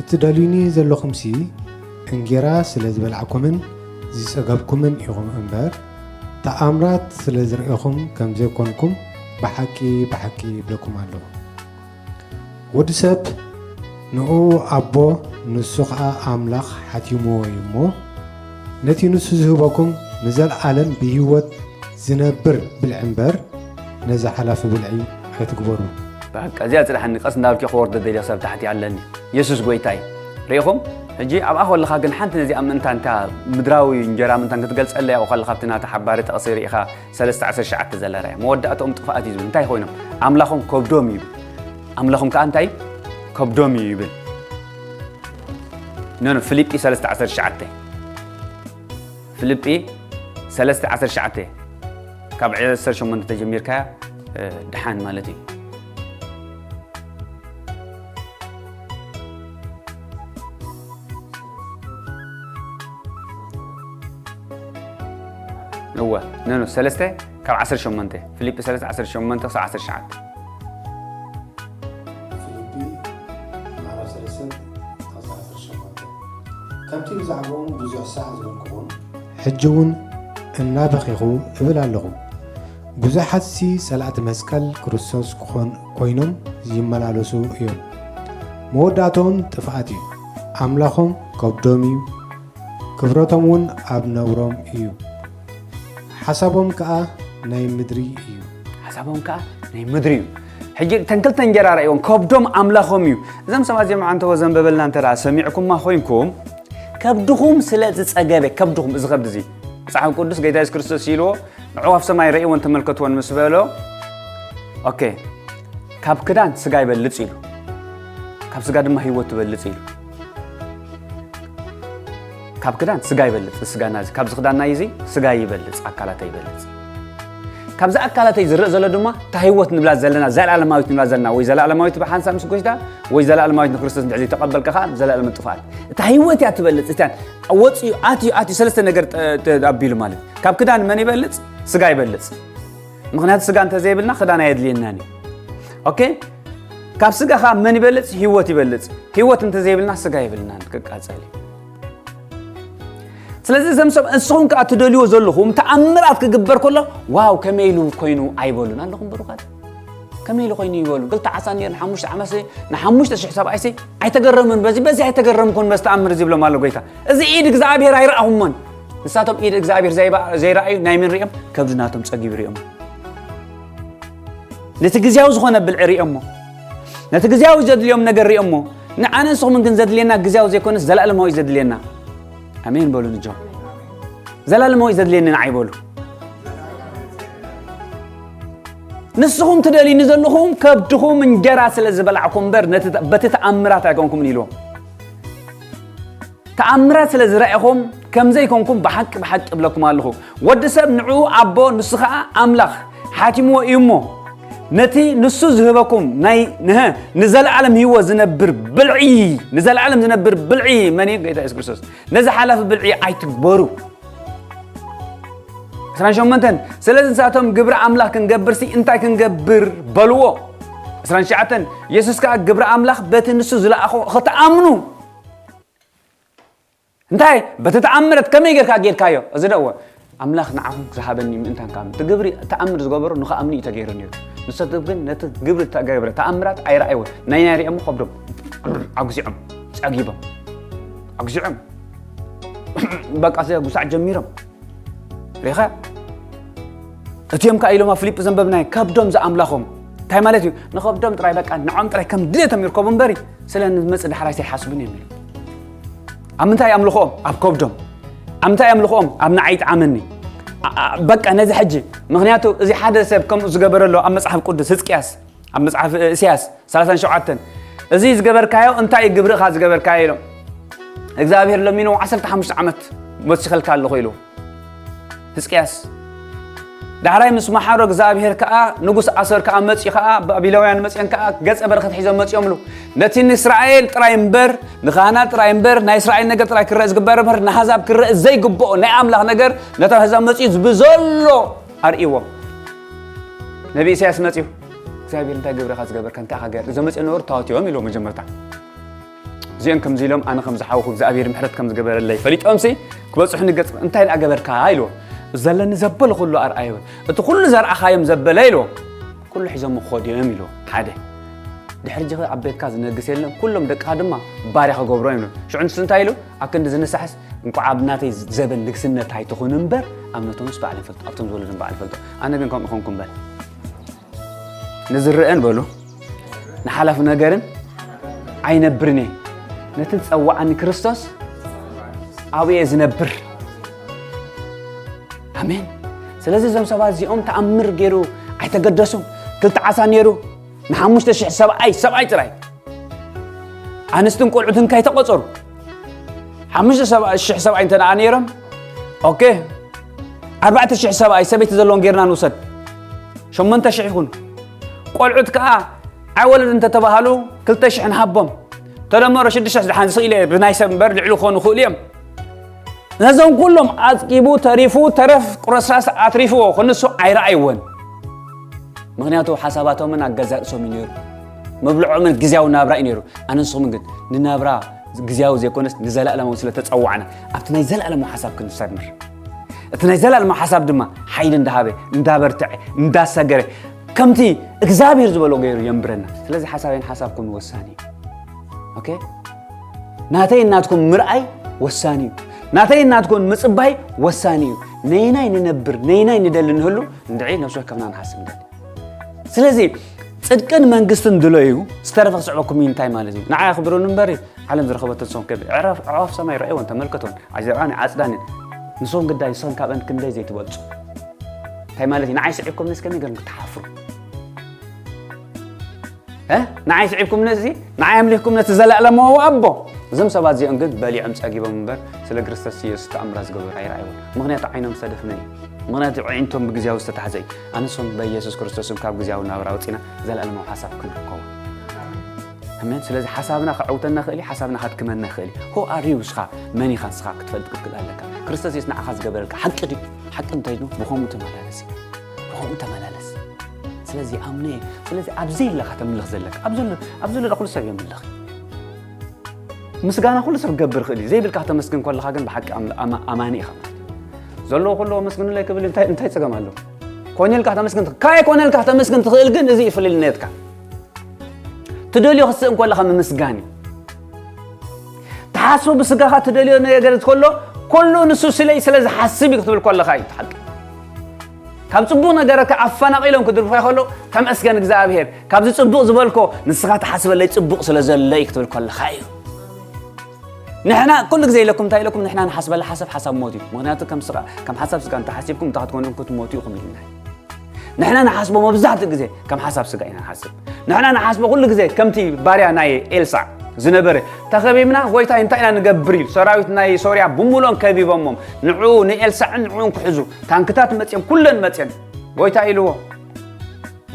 እትደልዩኒ ዘለኹምሲ፣ እንጌራ ስለ ዝበላዕኩምን ዝጸገብኩምን ኢኹም እምበር፣ ተኣምራት ስለ ዝረኤኹም ከም ዘይኮንኩም ብሓቂ ብሓቂ እብለኩም ኣለኹ። ወዲ ሰብ ንእኡ ኣቦ ንሱ ኸኣ ኣምላኽ ሓቲምዎ እዩ እሞ፣ ነቲ ንሱ ዝህበኩም ንዘለኣለም ብህይወት ዝነብር ብልዒ እምበር፣ ነዚ ሓላፊ ብልዒ ኣይትግበሩ። በቃ እዚኣ ጽናሕኒ ቀስ እንዳበልኪ ክወርዶ ደልዮ ሰብ ታሕቲ ኣለኒ የሱስ ጎይታይ ርኢኹም ሕጂ ኣብኣ ከለኻ ግን ሓንቲ ነዚኣ ምእንታን እታ ምድራዊ እንጀራ ምእንታን ክትገልጸለይ ኣብኡ ከለኻ ኣብቲ ናታ ሓባሪ ጠቕሲ ርኢኻ ሰለስተ ዓሰርተ ትሽዓተ ዘለራያ መወዳእትኦም ጥፍኣት እዩ ዝብል እንታይ ኮይኖም ኣምላኾም ከብዶም እዩ ይብል ኣምላኾም ከዓ እንታይ ከብዶም እዩ ይብል ኖ ኖ ፊልጲ ሰለስተ ዓሰርተ ትሽዓተ ፊልጲ ሰለስተ ዓሰርተ ትሽዓተ ካብ ዓሰርተ ሸሞንተ ተጀሚርካ ድሓን ማለት እዩ እወ ኖ ኖ ሰለስተ ካብ ዓሰርተ ሸሞንተ ፊልጲ ሰለስተ ዓሰርተ ሸሞንተ ክሳብ ዓሰርተ ትሽዓተ ፊልጲ ምዕራፍ ሰለስተ ቁጽሪ ዓሰርተ ሸሞንተ ከምቲ ብዛዕባኦም ብዙሕ ሳዕ ዝበልኩኹም ሕጂ እውን እናበኺኹ እብል ኣለኹ ብዙሓትሲ ጸላእቲ መስቀል ክርስቶስ ክኾን ኮይኖም ይመላለሱ እዮም መወዳእቶም ጥፍኣት እዩ ኣምላኾም ከብዶም እዩ ክብረቶም እውን ኣብ ነውሮም እዩ ሓሳቦም ከኣ ናይ ምድሪ እዩ ሓሳቦም ከኣ ናይ ምድሪ እዩ ሕጂ ተን ክልተ እንጀራ ረእይዎም ከብዶም ኣምላኾም እዩ እዞም ሰባት እዚኦም ዓንተዎ ዘንበበልና እንተ ሰሚዕኩማ ኮይንኩም ከብድኹም ስለ ዝጸገበ ከብድኹም እዚ ከብዲ እዚ መጽሓፍ ቅዱስ ጌታ የሱስ ክርስቶስ ኢልዎ ንዕኡ ኣብ ሰማይ ረእይዎን ተመልከትዎን ምስ በሎ ኦኬ ካብ ክዳን ስጋ ይበልጽ ኢሉ ካብ ስጋ ድማ ህይወት ትበልጽ ኢሉ ካብ ክዳን ስጋ ይበልጽ ስጋና እዚ ካብዚ ክዳንና እዚ ስጋ ይበልጽ ኣካላተይ ይበልጽ ካብዚ ኣካላተይ ዝርእ ዘሎ ድማ እታ ህይወት ንብላ ዘለና ዘለኣለማዊት ንብላ ዘለና ወይ ዘለኣለማዊት ብሓንሳብ ምስ ጎይታ ወይ ዘለኣለማዊት ንክርስቶስ እንድሕር ዘይተቐበልካ ከዓ ዘለኣለም ጥፋኣት እታ ህይወት እያ ትበልጽ እታ ወፅዩ ኣትዩ ኣትዩ ሰለስተ ነገር ኣቢሉ ማለት ካብ ክዳን መን ይበልጽ ስጋ ይበልጽ ምኽንያቱ ስጋ እንተዘይብልና ክዳን ኣየድልየናን እዩ ኦኬ ካብ ስጋ ከዓ መን ይበልጽ ህይወት ይበልጽ ህይወት እንተዘይብልና ስጋ ይብልናን ክቃጸል እዩ ስለዚ እዞም ሰብ እስኹም ከዓ ትደልዎ ዘለኹም ተኣምራት ክግበር ከሎ ዋው ከመይ ኢሉ ኮይኑ ኣይበሉን ኣለኹም ብሩኻት ከመይ ኢሉ ኮይኑ ይበሉ ክልተ ዓሳ ነር ንሓሙሽተ ዓመት ንሓሙሽተ ሽሕ ሰብኣይሲ ኣይተገረሙን በዚ በዚ ኣይተገረምኩን በዚ ተኣምር እዚ ይብሎም ኣሎ ጎይታ እዚ ኢድ እግዚኣብሔር ኣይረኣኹሞን ንሳቶም ኢድ እግዚኣብሔር ዘይረኣዩ ናይ መን ሪኦም ከብዲ ናቶም ጸጊቡ ሪኦም ነቲ ግዜያዊ ዝኾነ ብልዒ ሪኦሞ ነቲ ግዜያዊ ዘድልዮም ነገር ሪኦሞ ንዓነ ንስኹምን ግን ዘድልየና ግዜያዊ ዘይኮነስ ዘለኣለማዊ ዘድልየና ኣሜን በሉ ንጆም ዘለኣለማዊ ዘድልየኒ ንዓይ በሉ ንስኹም ትደልዩኒ ዘለኹም ከብድኹም እንጀራ ስለ ዝበላዕኩም እምበር በቲ ተኣምራት ኣይኮንኩምን ኢልዎም ተኣምራት ስለ ዝረኣኹም ከም ዘይኮንኩም ብሓቂ ብሓቂ እብለኩም ኣለኹ ወዲ ሰብ ንዕኡ ኣቦ ንሱ ኸዓ ኣምላኽ ሓቲምዎ እዩ እሞ ነቲ ንሱ ዝህበኩም ናይ ንህ ንዘለዓለም ህይወት ዝነብር ብልዒ፣ ንዘለዓለም ዝነብር ብልዒ መን እዩ? ጌታ የሱስ ክርስቶስ። ነዚ ሓላፊ ብልዒ ኣይትግበሩ። ዕስራን ሸሞንተን፣ ስለዚ ንሳቶም፣ "ግብሪ ኣምላኽ ክንገብርሲ እንታይ ክንገብር?" በልዎ። ዕስራን ትሽዓተን፣ የሱስ ከኣ፣ "ግብሪ ኣምላኽ በቲ ንሱ ዝለኣኾ ኽትኣምኑ." እንታይ? በቲ ተኣምረት ከመይ ጌርካ ጌርካዮ? እዚ ደዎ፣ ኣምላኽ ንዓኹም ዝሃበኒ ምእንታን ከኣምን። እቲ ግብሪ፣ ተኣምር ዝገበሮ ንኽኣምኑ እዩ ተገይሩ ነይሩ። ንሳቶም ግን ነቲ ግብሪ እተገብረ ተኣምራት ኣይረኣይዎን። ናይ ናይ ሪኦም ከብዶም ኣጉሲዖም፣ ጸጊቦም፣ ኣጉሲዖም፣ በቃ፣ ዘ-፣ ጉሳዕ ጀሚሮም። ሪኻ? እቲኦም ከኣ ኢሎም ኣብ ፊልጲ ዘንበብናዮ፣ ከብዶም ዝኣምላኾም። እንታይ ማለት እዩ? ንኸብዶም ጥራይ፣ በቃ፣ ንዖም ጥራይ ከም ድሌቶም ይርከቡ እምበሪ፣ ስለ ንመጽእ ዳሕራይ ዘይሓስቡን እዮም ኢሉ። ኣብ ምንታይ ኣምልኾኦም? ኣብ ከብዶም። ኣብ ምንታይ ኣምልኾኦም? ኣብ ንዓይ ይጥዓመኒ። ኣ-፣ ኣ-፣ በቃ፣ ነዚ ሕጂ፣ ምኽንያቱ፣ እዚ ሓደ ሰብ ከምኡ ዝገበረ ኣሎ ኣብ መጽሓፍ ቅዱስ፣ ህዝቅያስ፣ ኣብ መጽሓፍ እሳያስ ሰላሳን ሸውዓተን፣ "እዚ ዝገበርካዮ እንታይ እዩ ግብርኻ ዝገበርካዮ?" ኢሎም፣ "እግዚኣብሔር ለሚንዎ ዓሰርተ ሓሙሽተ ዓመት ወሲኸልካ ኣለኹ" ኢሉ። ህዝቅያስ። ዳሕራይ ምስ መሓሮ እግዚኣብሔር ከኣ፣ ንጉስ ኣሶር ከኣ መጺኡ ከኣ፣ ባቢሎውያን መጺኦም ከኣ ገጸ በረኸት ሒዞም መጺኦምሉ። ነቲ ንእስራኤል ጥራይ እምበር፣ ንኻህናት ጥራይ እምበር፣ ናይ እስራኤል ነገር ጥራይ ክረአ ዝግበር እምበር፣ ንኣህዛብ ክረአ ዘይግብኦ ናይ ኣምላኽ ነገር ነቶም ኣህዛብ መጺኡ ብዘሎ ኣርእይዎም። ነቢ ኢሳያስ መጺኡ፣ "እግዚኣብሔር እንታይ ግብርኻ ዝገበርካ፣ እንታይ ኢኻ ገር-?" እዞም መጺኦም ነበሩ፣ ታወት እዮም ኢልዎም መጀመርታ። እዚኦም ከምዚ ኢሎም፣ ኣነ ከም ዝሓወኹ እግዚኣብሔር ምሕረት ከም ዝገበረለይ ፈሊጦምሲ፣ ክበጽሑኒ ገጽ፣ እንታይ ደኣ ገበርካ ኢልዎ። ዘለኒ ዘበለ ኩሉ ኣርኣዮ። እቲ ኩሉ ዘርኣኻዮም ዘበለ ኢልዎ። ኩሉ ሒዞም ክኸዱ እዮም ኢልዎ። ሓደ። ድሕሪ እጅኺ ኣብ ቤትካ ዝነግስ የለን፣ ኩሎም ደቅኻ ድማ ባርያ ክገብሮ እዮም። ሽዑ ንሱ እንታይ ኢሉ? ኣብ ክንዲ ዝንሳሕስ፣ እንቋዕ ኣብ ናተይ ዘበን ንግስነት ኣይትኹን እምበር፣ ኣብ ነቶምስ ባዕል ይፈልጦ፣ ኣብቶም ዝወለዶም ባዕል ይፈልጦ። ኣነ ግን ከምኡ ኾንኩ እምበር። ንዝረአን በሉ፣ ንሓላፊ ነገርን ኣይነብርን እየ። ነቲ ዝጸዋዓኒ ክርስቶስ ኣብኡ እየ ዝነብር። ኣሜን። ስለዚ እዞም ሰባት እዚኦም ተኣምር ገይሩ ኣይተገደሱን። ክልተ ዓሳ ነይሩ ንሓሙሽተ ሽሕ ሰብኣይ፣ ሰብኣይ ጥራይ። ኣንስትን ቆልዑትን ከይተቖጸሩ። ሓሙሽተ ሰብኣ-፣ ሽሕ ሰብኣይ እንተ ደኣ ነይሮም፣ ኦኬ፣ ኣርባዕተ ሽሕ ሰብኣይ ሰበይቲ ዘለዎም ጌርና ንውሰድ። ሸሞንተ ሽሕ ይኹን። ቆልዑት ከኣ ኣይወለዱ እንተ ተባሃሉ፣ ክልተ ሽሕ ንሃቦም። ተደመሮ ሽዱሽተ ሽሕ ዝሓን ዝኽእል እየ፣ ብናይ ሰብ እምበር ልዕሊ ክኾኑ ይኽእሉ እዮም። ነዞም ኩሎም ኣጽቂቡ ተሪፉ፣ ተረፍ ቁርስራስ ኣትሪፍዎ፣ ክንሱ ኣይረኣይዎን። ምኽንያቱ ሓሳባቶምን ኣገዛእሶም እዩ ነይሩ። መብልዖምን ግዝያዊ ናብራ እዩ ነይሩ። ኣነ ንስኹም ግን ንናብራ ግዝያዊ ዘይኮነስ ንዘለኣለማዊ ስለ ተጸዋዕና፣ ኣብቲ ናይ ዘለኣለማዊ ሓሳብ ክንሰምር። እቲ ናይ ዘለኣለማዊ ሓሳብ ድማ ሓይሊ እንዳሃበ፣ እንዳበርትዐ፣ እንዳሰገረ፣ ከምቲ እግዚኣብሔር ዝበሎ ገይሩ የንብረና። ስለዚ ሓሳበይን ሓሳብኩም ወሳኒ እዩ። ኦኬ? ናተይ ናትኩም ምርኣይ ወሳኒ እዩ። ናተይ ናትኩም ምጽባይ ወሳኒ እዩ። ነይናይ ንነብር፣ ነይናይ ንደሊ ንህሉ፣ እንድዒ ነብሲ ወከፍና ንሓስብ ንደሊ። ስለዚ ጽድቅን መንግስትን ድለዩ፣ ዝተረፈ ክስዕበኩም እዩ እንታይ ማለት እዩ? ንዓይ ኣኽብሩኒ እምበር፣ ዓለም ዝረኸበቶ ንስኹም ከ-፣ ኣዕራፍ-፣ ኣዕዋፍ ሰማይ ረኣይወን፣ ተመልከትወን፣ ኣይዘርኣን ኣይዓጽዳን እየን። ንስኹም ግዳይ፣ ንስኹም ካብአን ክንደይ ዘይትበልጹ? እንታይ ማለት እዩ? ንዓይ ስዒብኩምንስ ከመይ ገርኩም ክትሓፍሩ? እ? ንዓይ ስዒብኩም ነዚ፣ ንዓይ ኣምሊኽኩም ነቲ ዘለኣለማዊ ኣቦ። እዞም ሰባት እዚኦም ግን በሊዖም ጸጊቦም እምበር፣ ስለ ክርስቶስ ኢየሱስ ተኣምራት ዝገበሩ ኣይረኣይዎን። ምኽንያቱ ዓይኖም ዝተደፍነ እዩ። ምኽንያቱ ኣዒንቶም ብግዝያዊ ዝተታሕዘ እዩ። ኣነ ንስኹም በኢየሱስ ክርስቶስን ካብ ግዝያዊ ናብራ ወጺና ዘለኣለማዊ ሓሳብ ክንርከቦ። ኣሜን። ስለዚ ሓሳብና ከዐውተና ይኽእል እዩ፣ ሓሳብና ከድክመና ይኽእል እዩ። Who are you? ንስኻ መን ኢኻ? ንስኻ ክትፈልጥ ክትክእል ኣለካ። ክርስቶስ የሱስ ንዓኻ ዝገበረልካ ሓቂ ድዩ? ሓቂ እንተይሉ ብኸምኡ ተመላለስ እዩ። ብኸምኡ ተመላለስ። ስለዚ ኣምነ እየ። ስለዚ ኣብ ዘይብላካ ተምልኽ ዘለካ። ኣብ ዘሎ፣ ኣብ ዘሎ ኩሉ ሰብ የምልኽ እዩ። ምስጋና ኩሉ ሰብ ክገብር ይኽእል እዩ። ዘይብልካ ከተመስግን ከለኻ ግን ብሓቂ ኣም-፣ ኣማ-፣ ኣማኒ ኢኻ ማለት እዩ። ዘለዎ ኩሉ ኣመስግኑለይ ክብል እንታይ፣ እንታይ ጸገም ኣለዎ? ኮነ ኢልካ ከተመስግን ትኽ-፣ ካይ ኮነ ኢልካ ከተመስግን ትኽእል ግን እዚ እዩ ፍልልነትካ። ትደልዮ ክትስእ እንከለኻ ምምስጋን እዩ። ትሓስቦ ብስጋኻ ትደልዮ ነገር ከሎ፣ ኩሉ ንሱ ስለይ ስለ ዝሓስብ እዩ ክትብል ከለኻ እዩ እቲ ሓቂ። ካብ ጽቡቕ ነገረካ ኣፈናቒሎም ክድርፉኻ ከሎ፣ "ተመስገን እግዚኣብሔር፣ ካብዚ ጽቡቕ ዝበልኮ ንስኻ ትሓስበለይ ጽቡቕ ስለ ዘሎ እዩ" ክትብል ከለኻ እዩ። ንሕና ኩሉ ግዜ ኢለኩም፣ እንታይ ኢለኩም? ንሕና ንሓስበላ ሓሳብ፣ ሓሳብ ሞት እዩ። ምኽንያቱ ከም ስጋ፣ ከም ሓሳብ ስጋ እንተሓሲብኩም፣ እንታይ ክትኮኑ ኢኹም? ክትሞቱ ኢኹም ኢልና። ንሕና ንሓስቦ መብዛሕትኡ ግዜ ከም ሓሳብ ስጋ ኢና ንሓስብ። ንሕና ንሓስቦ ኩሉ ግዜ ከምቲ ባርያ ናይ ኤልሳዕ ዝነበረ፣ "ተኸቢብና፣ ጎይታይ፣ እንታይ ኢና ንገብር?" ኢሉ። ሰራዊት ናይ ሶርያ ብምሉኦም ከቢቦሞም፣ ንዕኡ፣ ንኤልሳዕን ንዕኡን ክሕዙ ታንክታት መጽየን፣ ኩለን መጽየን። ጎይታ ኢልዎ፣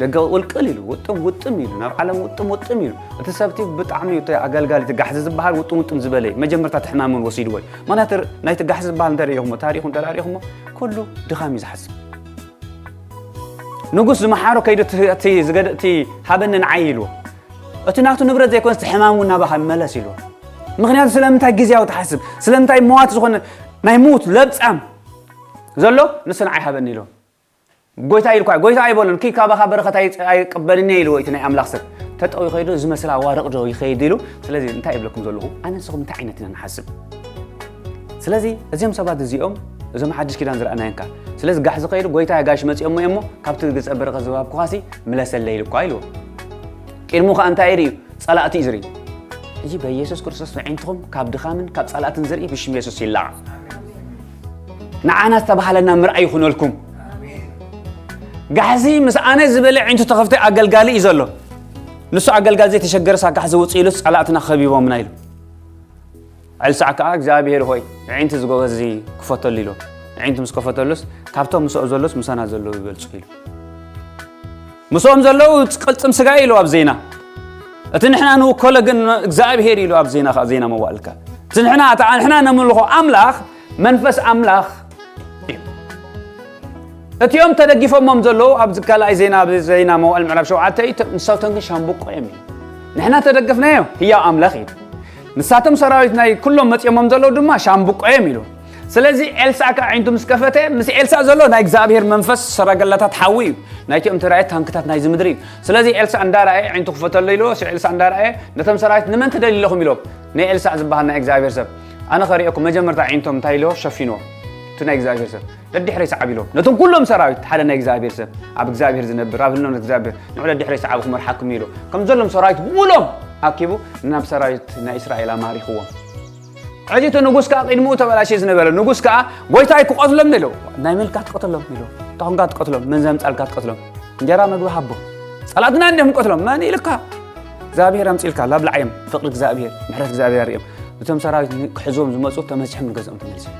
ደገ ውልቅል ኢሉ፣ ውጥም ውጥም ኢሉ፣ ናብ ዓለም ውጥም ውጥም ኢሉ። እቲ ሰብቲ ብጣዕሚ እዩ፣ እቲ ኣገልጋሊ፣ እቲ ጋሕዚ ዝበሃል ውጥም ውጥም ዝበለ እዩ። መጀመርታ እቲ ሕማም እውን ወሲድዎ እዩ። ምኽንያቱ ናይቲ ጋሕዚ ዝበሃል እንተ ርኢኹሞ፣ ታሪኹ እንተ ርኢኹሞ፣ ኩሉ ድኻም እዩ ዝሓስብ። ንጉስ ዝመሓሮ ከይዱ እቲ፣ እቲ ዝገደ-፣ እቲ ሃበኒ ንዓይ ኢልዎ። እቲ ናቱ ንብረት ዘይኮነስ እቲ ሕማም እውን ናባኻ ይመለስ ኢልዎ። ምኽንያቱ ስለምንታይ ግዜያዊ ትሓስብ? ስለምንታይ መዋቲ ዝኾነ ናይ ምዉት ለብጻም ዘሎ ንሱ ንዓይ ሃበኒ ኢልዎ። ጎይታ ኢልኳ፣ ጎይታ ኣይበሎን፣ "ኪ ካባኻ በረኸት ኣይ-፣ ኣይቅበልን እየ" ኢልዎ እቲ ናይ ኣምላኽ ሰብ። ተጠው ይኸይዱ፣ ዝመስል ኣዋርቕ ዶ ይኸይድ ኢሉ። ስለዚ እንታይ ይብለኩም ዘለኹ? ኣነ ንስኹም እንታይ ዓይነት ኢና ንሓስብ? ስለዚ እዚኦም ሰባት እዚኦም፣ እዞም ሓድሽ ኪዳን ዝረኣናዮም ከኣ። ስለዚ ጋሕ ዝኸይዱ፣ "ጎይታ ጋሽ መጺኦሞ እሞ ካብቲ ገጸ በረኸት ዝወሃብኩኻሲ ምለሰለይ" ኢልኳ ኢልዎ። ቅድሙ ከኣ እንታይ ይርእዩ? ጸላእቲ እዩ ዝርኢ። ሕጂ በኢየሱስ ክርስቶስ ኣዒንትኹም ካብ ድኻምን ካብ ጸላእትን ዝርኢ ብሽም የሱስ ይላቐቕ። ንዓና ዝተባህለና ምርኣይ ይኹነልኩም። ጋሕሲ ምስ ኣነ ዝበለ ኣዒንቱ ተኸፍተ ኣገልጋሊ እዩ ዘሎ። ንሱ ኣገልጋሊ ዘይተሸገረ ሳካሕ ዝውጽእ ኢሉ ጸላእትና ከቢቦምና ኢሉ። ኤልሳዕ ከኣ እግዚኣብሔር ሆይ ኣዒንቲ ዝጎበዝ እዚ ክፈተሉ ኢሉ። ኣዒንቱ ምስ ከፈተሉስ ካብቶም ምስኦ ዘሎስ ምሳና ዘለዉ ይበልጹ ኢሉ። ምስኦም ዘለዉ ቅልጽም ስጋ ኢሉ ኣብ ዜና። እቲ ንሕና ንውከሎ ግን እግዚኣብሔር ኢሉ ኣብ ዜና፣ ዜና መዋእልካ። እቲ ንሕና፣ እቲ ንሕና ነምልኾ ኣምላኽ መንፈስ ኣምላኽ እዩ። እቲኦም ተደጊፎሞም ዘለዉ ኣብዚ ካልኣይ ዜና፣ ኣብ ዜና መዋእል ምዕራፍ ሸውዓተ እዩ። ንሳቶም ግን ሻምብቆ እዮም ኢሉ። ንሕና ተደገፍናዮ ህያው ኣምላኽ እዩ። ንሳቶም ሰራዊት ናይ ኩሎም መጺኦሞም ዘለዉ ድማ ሻምብቆ እዮም ኢሉ። ስለዚ ኤልሳዕ ከኣ ኣዒንቱ ምስ ከፈተ፣ ምስ ኤልሳዕ ዘሎ ናይ እግዚኣብሔር መንፈስ ሰረገላታት ሓዊ እዩ። ናይቲኦም ተራእየ ታንክታት ናይዚ ምድሪ እዩ። ስለዚ ኤልሳዕ እንዳረኣየ ኣዒንቱ ክፈተሎ ኢልዎ። ሲ-፣ ኤልሳዕ እንዳረኣየ ነቶም ሰራዊት "ንመን ትደልዩ ኣለኹም?" ኢሎም ንኤልሳዕ ዝበሃል ናይ እግዚኣብሔር ሰብ። "ኣነ ከርእየኩም፣ መጀመርታ ኣዒንቶም እንታይ ኢልዎ? ሸፊንዎ። እቲ ናይ እግዚኣብሔር ሰብ ደድሕረይ ሰዓብ" ኢሎም። ነቶም ኩሎም ሰራዊት ሓደ ናይ እግዚኣብሔር ሰብ፣ ኣብ እግዚኣብሔር ዝነብር፣ ኣብ ህልውና እግዚኣብሔር፣ "ንዑ ደድሕረይ ሰዓቡ ክመርሓኩም" ኢሉ። ከም ዘሎም ሰራዊት ሙሎም ኣኪቡ ናብ ሰራዊት ናይ እስራኤል ኣማሪኽዎም። ሕጂ እቲ ንጉስ ከኣ ቅድሚኡ ተበላሽዩ ዝነበረ ንጉስ ከኣ "ጎይታይ ክቐትሎም" ኢሉ። "ናይ መልካ ትቀትሎም" ኢሉ። "ታኹንካ ትቀትሎም፣ መን ዘምጻልካ ትቀትሎም? እንጀራ መግቢ ሃቦ። ጸላእትና እንዲዮም ቀትሎም፣ መን ኢልካ? እግዚኣብሔር ኣምጺልካ፣ ላብላዓዮም ፍቕሪ እግዚኣብሔር፣ ምሕረት እግዚኣብሔር ኣርእዮም። እቶም ሰራዊት ን-፣ ክሕዝዎም ዝመጹ ተመሲሖም ንገዝኦም ተመሊሶም።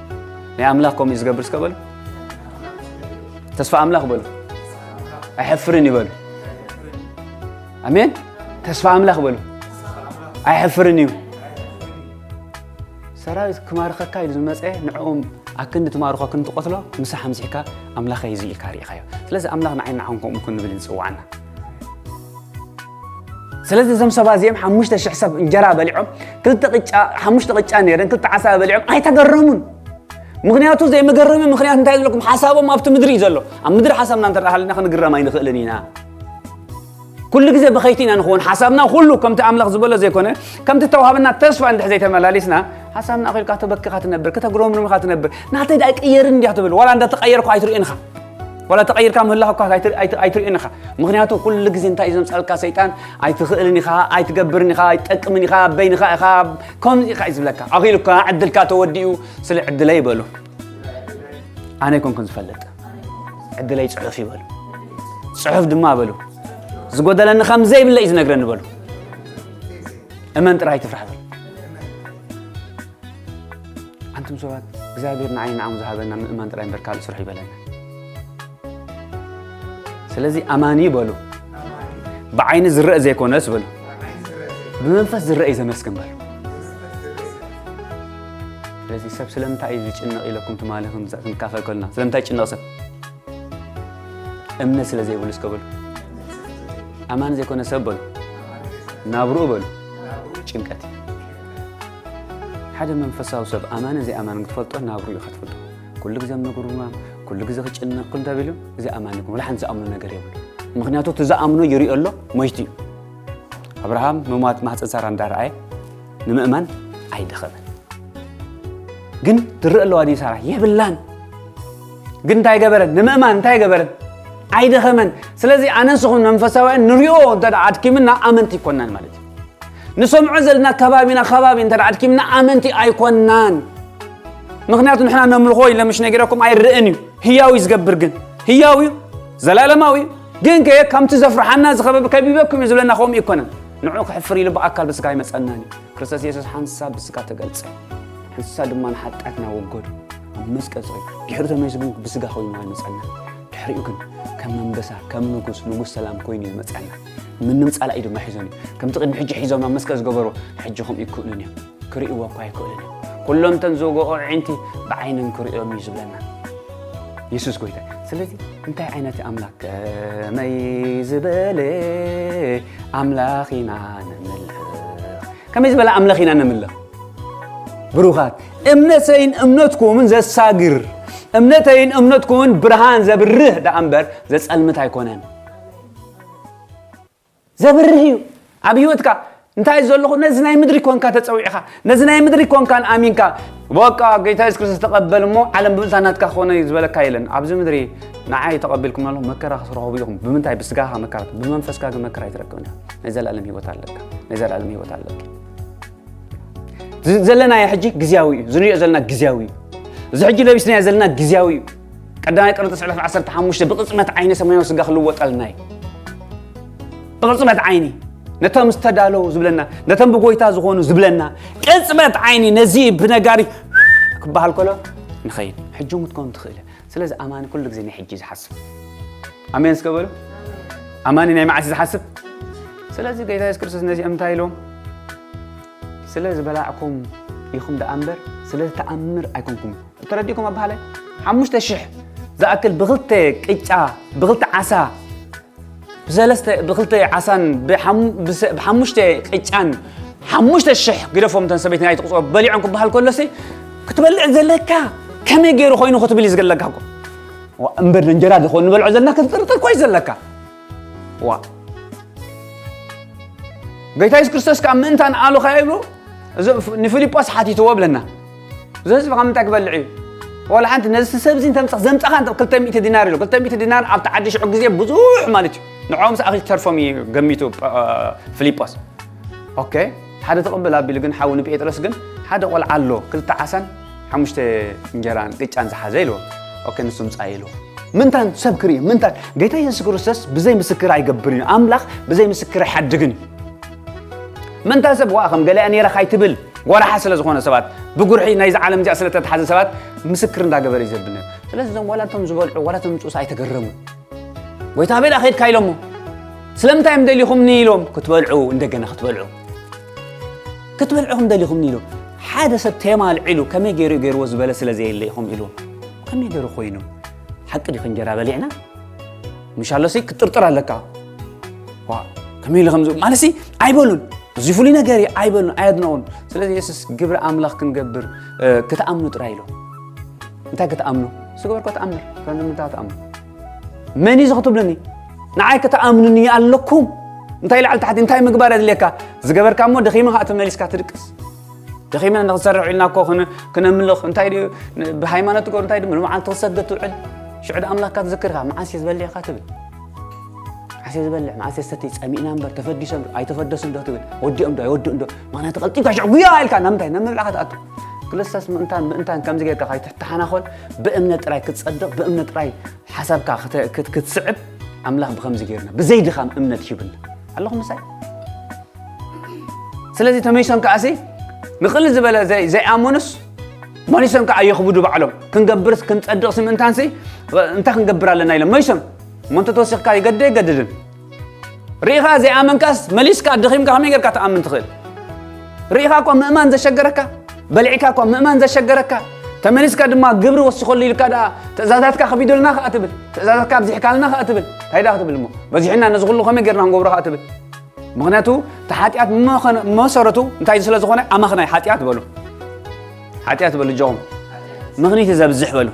ናይ ኣምላኽ ከምኡ እዩ ዝገብር እስከ በሉ። ተስፋ ኣምላኽ በሉ። ኣይሐፍርን እዩ በሉ። ኣሜን። ተስፋ ኣምላኽ በሉ። ኣይሐፍርን እዩ። ሰራዊት ክማርኸካ ኢሉ ዝመጸ ንዕኦም ኣክንዲ ትማርኾ ክንትቐትሎ ምሳሕ ኣምጺእካ ኣምላኸይ እዚ ኢልካ ርኢኻዮ። ስለዚ ኣምላኽ ንዓይን ንዓኹም ከምኡ ክንብል ንጽውዓና። ስለዚ እዞም ሰባት እዚኦም ሓሙሽተ ሽሕ ሰብ እንጀራ በሊዖም፣ ክልተ ቅጫ፣ ሓሙሽተ ቅጫ ነይረን፣ ክልተ ዓሳ በሊዖም ኣይተገረሙን። ምኽንያቱ ዘይመገረሚ ምኽንያት እንታይ ዝብለኩም? ሓሳቦም ኣብቲ ምድሪ እዩ ዘሎ። ኣብ ምድሪ ሓሳብና እንተ ደኣ ሃሊና ክንግረም ኣይንኽእልን ኢና። ኩሉ ግዜ በኸይቲ ኢና ንኸውን። ሓሳብና ኩሉ ከምቲ ኣምላኽ ዝበሎ ዘይኮነ፣ ከምቲ እተዋህበና ተስፋ እንድሕር ዘይተመላሊስና፣ ሓሳብና ኣኺልካ ተበኪኻ ትነብር፣ ከተጉረምርም ኢኻ ትነብር። ናተይ ደኣ ይቅየር እንድያ ትብል፣ ዋላ እንዳተቀየርኩ ኣይትርእን ኢኻ። ዋላ ተቀይርካ ምህላኽ እኳ ኣይትር-፣ ኣይት-፣ ኣይትርእን ኢኻ። ምኽንያቱ ኩሉ ግዜ እንታይ እዩ ዘምጻልካ ሰይጣን? ኣይትኽእልን ኢኻ፣ ኣይትገብርን ኢኻ፣ ኣይትጠቅምን ኢኻ፣ በይንኻ ኢኻ፣ ከምዚ ኢኻ እዩ ዝብለካ። ኣኺሉካ፣ ዕድልካ ተወዲኡ፣ ስለ ዕድለይ በሉ። ኣነ ኣይኮንኩን ዝፈልጥ። ዕድለይ ጽሑፍ እዩ በሉ። ጽሑፍ ድማ በሉ። ዝጎደለኒ ከም ዘይብለ እዩ ዝነግረኒ በሉ። እመን ጥራይ ትፍራሕ በሉ። ኣንቱም ሰባት፣ እግዚኣብሔር ንዓይ ንዓኹም ዝሃበና ምእማን ጥራይ እምበር ካልእ ስርሑ ይበለና። ስለዚ ኣማኒ በሉ። ብዓይኒ ዝረአ ዘይኮነስ በሉ። ብመንፈስ ዝረአ እዩ ዘመስግን በሉ። ስለዚ ሰብ ስለምንታይ እዩ ዝጭነቕ ኢለኩም ትማሊ ክንዛ-፣ ክንካፈል ከለና፣ ስለምንታይ ይጭነቕ ሰብ? እምነት ስለ ዘይብሉ እስከ በሉ። ኣማኒ ዘይኮነ ሰብ በሉ። ናብርኡ በሉ። ጭንቀት እዩ። ሓደ መንፈሳዊ ሰብ ኣማኒ ዘይኣማኒ ክትፈልጦ ናብርኡ ኢኻ ትፈልጦ። ኩሉ ግዜ ምጉርማም፣ ኩሉ ግዜ ክጭነቕ እንተ ቢሉ፣ እዚ ኣማኒ ይኹን፣ ወላ ሓንቲ ዝኣምኖ ነገር የብሉ። ምኽንያቱ እቲ ዝኣምኖ ይሪኦ ኣሎ፣ ሞይቱ እዩ። ኣብርሃም ምሟት ማህፀን ሳራ እንዳረኣየ ንምእማን ኣይደኸመን። ግን ትርኢ ኣለዋ ድዩ ሳራ? የብላን። ግን እንታይ ገበረን? ንምእማን እንታይ ገበረን? ኣይደኸመን። ስለዚ ኣነ ንስኹም መንፈሳውያን ንሪኦ እንተ ደኣ ኣድኪምና ኣመንቲ ኣይኮናን ማለት እዩ። ንሰምዖ ዘለና ከባቢና ከባቢ እንተ ደኣ ኣድኪምና ኣመንቲ ኣይኮናን። ምኽንያቱ ንሕና ነምልኾ ኢለ ምሽ ነጊረኩም ኣይረእን እዩ። ህያው እዩ ዝገብር ግን። ህያው እዩ። ዘላለማዊ እዩ። ግን ከ ከምቲ ዘፍርሓና ዝኸበበ ከቢበኩም እዩ ዝብለና ከምኡ ኣይኮነን። ንዑ ከሕፍር ኢሉ ብኣካል ብስጋ ኣይመጸናን እዩ። ክርስቶስ የሱስ ሓንሳብ ብስጋ ተገልጸ። ሓንሳብ ድማ ንሓጢኣትና ወገዱ። ኣብ መስቀል ተሰቒሉ። ድሕሪ ተመሊሱ ግን ብስጋ ኮይኑ ኣይመጸናን። ድሕሪ ሪኡ ግን ከም መንበሳ ከም ንጉስ ንጉስ ሰላም ኮይኑ እዩ ዝመፅኣና። ምንም ፃላኢ ድማ ሒዞን እዩ። ከምቲ ቅድሚ ሕጂ ሒዞም ኣብ መስቀል ዝገበሩ ሕጂ ከምኡ ይክእሉን እዮም። ክርእይዎ እኳ ኣይክእሉን እዮም። ኩሎም እተን ዝወግኦ ኣዒንቲ ብዓይንን ክርእዮም እዩ ዝብለና የሱስ ጎይታ። ስለዚ እንታይ ዓይነት ኣምላኽ ከመይ ዝበለ ኣምላኽ ኢና ነምልኽ? ከመይ ዝበለ ኣምላኽ ኢና ነምልኽ? ብሩኻት እምነተይን እምነትኩምን ዘሳግር እምነተይን እምነትኩምን ብርሃን ዘብርህ ደኣ እምበር ዘጸልምት ኣይኮነን። ዘብርህ እዩ ኣብ ህይወትካ። እንታይ እዩ ዘለኹ? ነዚ ናይ ምድሪ ኮንካ ተጸዊዕኻ፣ ነዚ ናይ ምድሪ ኮንካን ኣሚንካ፣ በቃ ጌታ የሱስ ክርስቶስ ተቐበል እሞ ዓለም ብምልታ ናትካ ክኾነ እዩ ዝበለካ የለን። ኣብዚ ምድሪ ንዓይ ተቐቢልኩም ኣለኹም መከራ ክትረኸቡ ኢኹም። ብምንታይ? ብስጋኻ መከራ፣ ብመንፈስካ ግን መከራ ኣይትረክብን ኢኻ። ናይ ዘለኣለም ህይወት ኣለካ። ናይ ዘለኣለም ህይወት ኣለካ። ዝ- ዘለናዮ ሕጂ ግዝያዊ እዩ። ዝንሪኦ ዘለና ግዝያዊ እዩ። እዚ ሕጂ ለቢስናዮ ዘለና ግዝያዊ እዩ። ቀዳማይ ቆሮንቶስ ዕለት ዓሰርተ ሓሙሽተ ብቕጽበት ዓይኒ ሰማያዊ ስጋ ክልወጠልና እዩ። ብቕጽበት ዓይኒ ነቶም ዝተዳለዉ ዝብለና፣ ነቶም ብጎይታ ዝኾኑ ዝብለና፣ ቅጽበት ዓይኒ ነዚ ብነጋሪ ክበሃል ከሎ ንኸይድ። ሕጂ እውን ክትከውን ትኽእል እያ። ስለዚ ኣማኒ ኩሉ ግዜ ናይ ሕጂ ዝሓስብ። ኣሜን እስከ በሉ። ኣማኒ ናይ መዓስ ዝሓስብ? ስለዚ ጌታ የሱስ ክርስቶስ ነዚኦም እንታይ ኢሎም? ስለ ዝበላዕኩም ኢኹም ደኣ እምበር ስለ ዝተኣምር ኣይኮንኩም። ተረዲእኩም ኣባሃለ ሓሙሽተ ሽሕ ዝኣክል ብክልተ ቅጫ ብክልተ ዓሳ ብሰለስተ ብክልተ ዓሳን ብሓሙ- ብሰ- ብሓሙሽተ ቅጫን ሓሙሽተ ሽሕ ግደፎም እተን ሰበይቲ ናይ ትቕፅኦ በሊዖም ክበሃል ከሎሲ ክትበልዕ ዘለካ ከመይ ገይሩ ኮይኑ ክትብል እዩ ዝገለካ እኮ። ዋ፣ እምበር እንጀራ ዝኾን ንበልዖ ዘለና ክትጥርጥር ኮይ ዘለካ። ዋ፣ ጎይታ የሱስ ክርስቶስ ካብ ምእንታን ኣሉኻ ይብሉ። እዚ ፍ- ንፊልጶስ ሓቲትዎ ብለና። እዚ ህዝቢ ካብ ምንታይ ክበልዕ እዩ? ዋላ ሓንቲ ነዚ ሰብ እዚ እንተምፀ ዘምፀኻ እንተ ክልተ ሚእቲ ዲናር ኢሉ ክልተ ሚእቲ ዲናር ኣብቲ ዓዲ ሽዑ ግዜ ብዙሕ ማለት እዩ። ንዕኦም ሰኣኺ ተርፎም እዩ ገሚቱ ጳ- ፊልጶስ። ኦኬ፣ ሓደ ተቐበል ኣቢሉ ግን ሓው ንጴጥሮስ ግን ሓደ ቆልዓ ኣሎ ክልተ ዓሳን ሓሙሽተ እንጀራን ቅጫን ዝሓዘ ኢልዎ። ኦኬ፣ ንሱ ምፃ ኢልዎ። ምንታን ሰብ ክርኢ ምንታን? ጌታ የሱስ ክርስቶስ ብዘይ ምስክር ኣይገብርን እዩ። ኣምላኽ ብዘይ ምስክር ኣይሓድግን እዩ። ምንታ ሰብ ዋ ከም ገለያ ነይረ ካይትብል ጎራሓ ስለ ዝኾነ ሰባት ብጉርሒ ናይዚ ዓለም እዚኣ ስለ ተትሓዘ ሰባት ምስክር እንዳገበረ እዩ ዘብል ነይሩ። ስለዚ እዞም ዋላ እቶም ዝበልዑ ዋላ እቶም ምፅኡስ ኣይተገረሙ። ጎይታ ቤላ ከይድካ ኢሎሞ ስለምንታይ እዮም ደሊኹምኒ ኢሎም ክትበልዑ እንደገና ክትበልዑ ክትበልዑኹም ደሊኹምኒ ኢሎም ሓደ ሰብ ቴማ ኣልዒሉ ከመይ ገይሩ ገይርዎ ዝበለ ስለ ዘየለ ኢኹም ኢልዎም። ከመይ ገይሩ ኮይኑ ሓቂ ዲኹ እንጀራ በሊዕና ምሻሎሲ ክትጥርጥር ኣለካ። ዋ ከመይ ኢሉ ከምዚ ማለሲ ኣይበሉን። እዚ ፍሉይ ነገር እዩ ኣይበሉን ኣየድነቑን። ስለዚ የሱስ ግብሪ ኣምላኽ ክንገብር እ፣ ክትኣምኑ ጥራይ ኢሉ እንታይ ክትኣምኑ ዝገበርኮ ትኣምር ከምዚ ምንታይ ትኣምኑ መን እዩ ዝክትብሉኒ ንዓይ ክትኣምኑኒ ኣለኩም እንታይ ላዕሊ ታሕቲ እንታይ ምግባር ኣድልየካ ዝገበርካ እሞ ደኺምኻ እቲ መሊስካ ትድቅስ ደኺምና ንኽንሰርሕ ኢልና እኮ ክን- ክነምልኽ እንታይ ድዩ ን- ብሃይማኖት እኮ እንታይ ድዩ ንመዓልቲ ክሰግድ ትውዕል ሽዑ ድ ኣምላኽካ ትዝክርካ መዓስ እየ ዝበልዕካ ትብል መዓስ እየ ዝበልዕ መዓስ እየ ሰትይ ጸሚእና እምበር ተፈዲሶም ዶ ኣይተፈደሱን ዶ ትብል ወዲኦም ዶ ኣይወድኡን ዶ ምኽንያቱ ቀልጢፍካ ሽዑ ጉያ ኢልካ ናብ ምንታይ ናብ ምብላዕ ክትኣቱ ክርስቶስ ምእንታን ምእንታን ከምዚ ጌርካ ከይትተሓናኾል ብእምነት ጥራይ ክትጸድቕ ብእምነት ጥራይ ሓሳብካ ክተ- ክት- ክትስዕብ ኣምላኽ ብኸምዚ ጌርና ብዘይ ድኻም እምነት ሂብና ኣለኹም ምሳይ ስለዚ ተመይሶም ከኣሲ ንቕል ዝበለ ዘይ- ዘይኣመኑስ መሊሶም ከዓ የኽብዱ ባዕሎም ክንገብርስ ክንጸድቕሲ ምእንታንሲ እንታይ ክንገብር ኣለና ኢሎም መይሶም እሞ እንተተወሲኽካ ይገድድ ኣይገድድን ርኢኻ ዘይኣመንካስ መሊስካ ደኺምካ ከመይ ጌርካ ትኣምን ትኽእል ርኢኻ እኮ ምእማን ዘሸገረካ በልዒካ እኮ ምእማን ዘሸገረካ ተመሊስካ ድማ ግብሪ ወሲኸሉ ኢልካ ደኣ ትእዛዛትካ ከቢዱልና ከኣ ትብል ትእዛዛትካ ኣብዚሕካልና ከኣ ትብል እንታይ ደኣ ክትብል እሞ በዚሕና ነዚ ኩሉ ከመይ ጌርና ክንገብሮ ከኣ ትብል ምኽንያቱ እቲ ሓጢኣት መኸነ- መሰረቱ እንታይ ስለ ዝኾነ ኣማኽናይ ሓጢኣት በሉ ሓጢኣት በሉ እጆኹም ምኽኒት ዘብዝሕ በሉ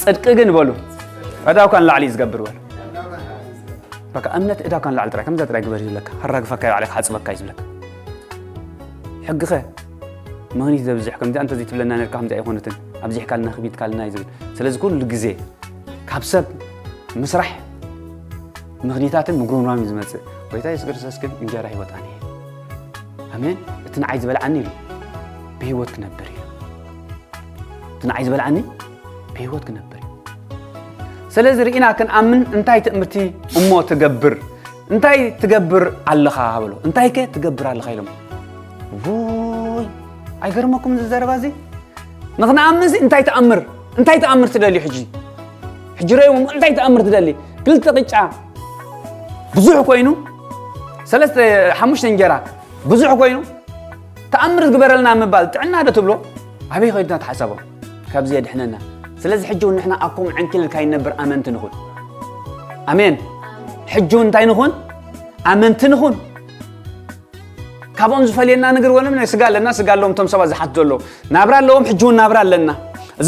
ጽድቂ ግን በሉ ዕዳውካ ንላዕሊ እዩ ዝገብር በሉ በቃ እምነት ዕዳውካ ንላዕሊ ጥራይ ከምዛ ጥራይ ግበር ይብለካ ከራግፈካ ይባዕለ ክሓፅበካ እዩ ዝብለካ ሕግኸ ምኽኒት ዘብዝሕ ከምዚኣ እንተዘይትብለና ነርካ ከምዚኣ ኣይኮነትን ኣብዚሕካልና ክቢትካልና እዩ ዝብል ስለዚ ኩሉ ግዜ ካብ ሰብ ምስራሕ ምኽኒታትን ምጉርምራም እዩ ዝመፅእ ጎይታ የሱስ ክርስቶስ ግን እንጀራ ህይወት ኣነ እየ ኣሜን እቲ ንዓይ ዝበልዓኒ ኢሉ ብህይወት ክነብር እዩ እቲ ንዓይ ዝበልዓኒ ብህይወት ክነብር እዩ ስለዚ ርኢና ክንኣምን እንታይ ትእምርቲ እሞ ትገብር እንታይ ትገብር ኣለኻ በሎ እንታይ ከ ትገብር ኣለኻ ኢሎም ውይ ኣይገርመኩም እዚ ዘረባ እዚ ንኽንኣምን እንታይ ትኣምር እንታይ ትኣምር ትደልዩ ሕጂ ሕጂ ረእይዎም እንታይ ተኣምር ትደሊ? ክልተ ቅጫ ብዙሕ ኮይኑ፣ ሰለስተ ሓሙሽተ እንጀራ ብዙሕ ኮይኑ፣ ተኣምር ዝግበረልና ምባል ጥዕና ዶ ትብሎ? ኣበይ ኸይድና ተሓሰቦ? ካብዚ የድሕነና። ስለዚ ሕጂ እውን ንሕና ኣኮም ዕንክልል ካይንነብር ኣመንቲ ንኹን። ኣሜን። ሕጂ እውን እንታይ ንኹን? ኣመንቲ ንኹን። ካብኦም ዝፈልየና ነገር ወለም ናይ ስጋ ኣለና፣ ስጋ ኣለዎም እቶም ሰባት ዝሓት ዘሎ ናብራ ኣለዎም። ሕጂ እውን ናብራ ኣለና።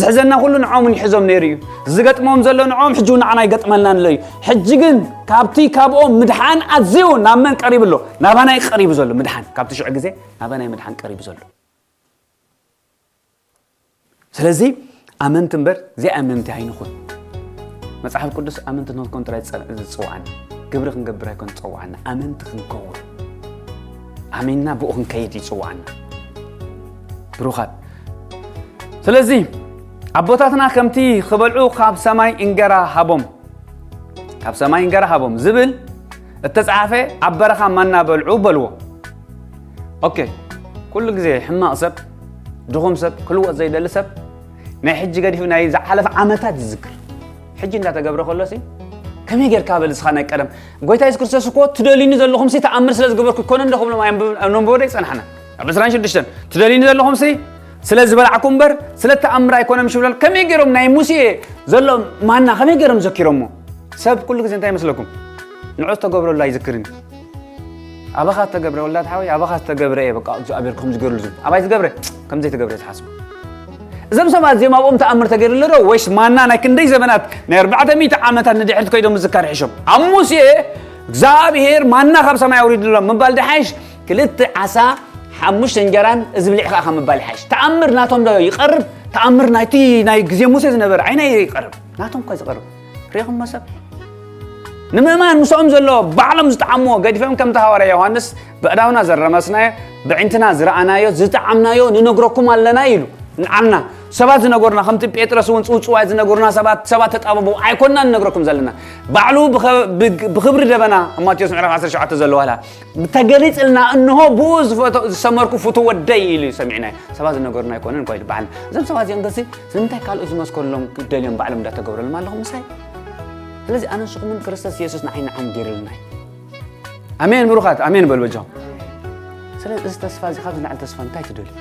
ዝሕዘና ኩሉ ንዖምን ይሕዞም ነይሩ እዩ። ዝገጥሞም ዘሎ ንዖም ሕጂ እውን ንዓና ይገጥመልና ኣሎ እዩ። ሕጂ ግን ካብቲ ካብኦም ምድሓን ኣዝዩ ናብ መን ቀሪቡ ኣሎ? ናባና እዩ ቀሪቡ ዘሎ ምድሓን። ካብቲ ሽዑ ግዜ ናባና እዩ ምድሓን ቀሪቡ ዘሎ። ስለዚ ኣመንቲ እምበር ዘይኣመንቲ ኣይንኹን። መጽሓፍ ቅዱስ ኣመንቲ ንክንኮን ጥራይ ዝጸ- ዝጽውዓና፣ ግብሪ ክንገብር ኣይኮን ዝጸውዓና፣ ኣመንቲ ክንከውን፣ ኣሚንና ብኡ ክንከይድ ይጽውዓና። ብሩኻት፣ ስለዚ ኣቦታትና ከምቲ ክበልዑ ካብ ሰማይ እንገራ ሃቦም፣ ካብ ሰማይ እንገራ ሃቦም ዝብል እተጻሓፈ ኣብ በረኻ ማና በልዑ በልዎ። ኦኬ፣ ኩሉ ግዜ ሕማቕ ሰብ፣ ድኹም ሰብ፣ ክልወጥ ዘይደሊ ሰብ ናይ ሕጂ ገዲፉ ናይ ዝሓለፈ ዓመታት ይዝክር። ሕጂ እንዳተገብረ ከሎ ሲ ከመይ ጌርካ በል እስኻ ናይ ቀደም ጎይታ የሱስ ክርስቶስ እኮ ትደልዩኒ ዘለኹም ሲ ተኣምር ስለ ዝገበርኩ ይኮነ እንዶ ክብሎም ኣየንብብ- ኣነንብቦ ዶ ይጸናሕና? ኣብ ዕስራን ሽዱሽተን ትደልዩኒ ዘለኹም ሲ ስለ ዝበላዕኩ እምበር ስለ ተኣምር ኣይኮነም ሽብለል። ከመይ ገይሮም ናይ ሙሴ ዘሎ ማና ከመይ ገይሮም ዘኪሮሞ? ሰብ ኩሉ ግዜ እንታይ ይመስለኩም? ንዑ ዝተገብረሉ ኣይዝክርን። ኣባኻ ዝተገብረ ወላድ ሓወይ ኣባኻ ዝተገብረ እየ በቃ እግዚኣብሔር ከም ዝገርሉ ዝብል ኣባይ ዝገብረ ከም ዘይተገብረ ዝሓስቡ። እዞም ሰባት እዚኦም ኣብኦም ተኣምር ተገይሩሉ ዶ ወይስ ማና ናይ ክንደይ ዘመናት ናይ ኣርባዕተ ሚእቲ ዓመታት ንድሕሪት ከይዶም ምዝካር ይሕሾም? ኣብ ሙሴ እግዚኣብሔር ማና ካብ ሰማይ ኣውሪድሎም ምባል ድሓይሽ ክልተ ዓሳ ሓሙሽተ እንጀራን እዚ ብሊዕ ከዓ ካብ ምባል ይሓይሽ። ተኣምር ናቶም ዶ ይቐርብ? ተኣምር ናይቲ ናይ ግዜ ሙሴ ዝነበረ ኣይናይ ይቐርብ? ናቶም እኳ ዝቐርብ ሪኹም መሰብ ንምእማን ምስኦም ዘሎ ባዕሎም ዝጠዓምዎ ገዲፎም ከምቲ ሃዋርያ ዮሃንስ ብዕዳውና ዘረመስናዮ ብዕንትና ዝረኣናዮ ዝጠዓምናዮ ንነግረኩም ኣለና ኢሉ ንዓና ሰባት ዝነገሩና ከምቲ ጴጥሮስ እውን ጽውጽዋይ ዝነገሩና ሰባት ሰባት ተጣበቡ ኣይኮንና ንነግረኩም ዘለና ባዕሉ ብኸ- ብግ- ብኽብሪ ደበና ኣብ ማቴዎስ ምዕራፍ ዓሰርተ ሸውዓተ ዘሎ ዋላ ተገሊጽልና እንሆ ብኡ ዝፈቶ- ዝሰመርኩ ፍቱ ወደይ ኢሉ ሰሚዕናዮ ሰባት ዝነገሩና ኣይኮነን እኳ ኢሉ በዓልና እዞም ሰባት እዚኦም ገሲ ስለምንታይ ካልኦት ዝመስከሩሎም ደልዮም ባዕሎም እንዳተገብረሎም ኣለኹም ምሳይ ስለዚ ኣነ ንስኹምን ክርስቶስ የሱስ ንዓይ ንዓም ገይርልና እዩ ኣሜን ብሩኻት ኣሜን በል በጃኹም ስለዚ እዚ ተስፋ እዚ ካብዚ ንዓል ተስፋ እንታይ ትደልዩ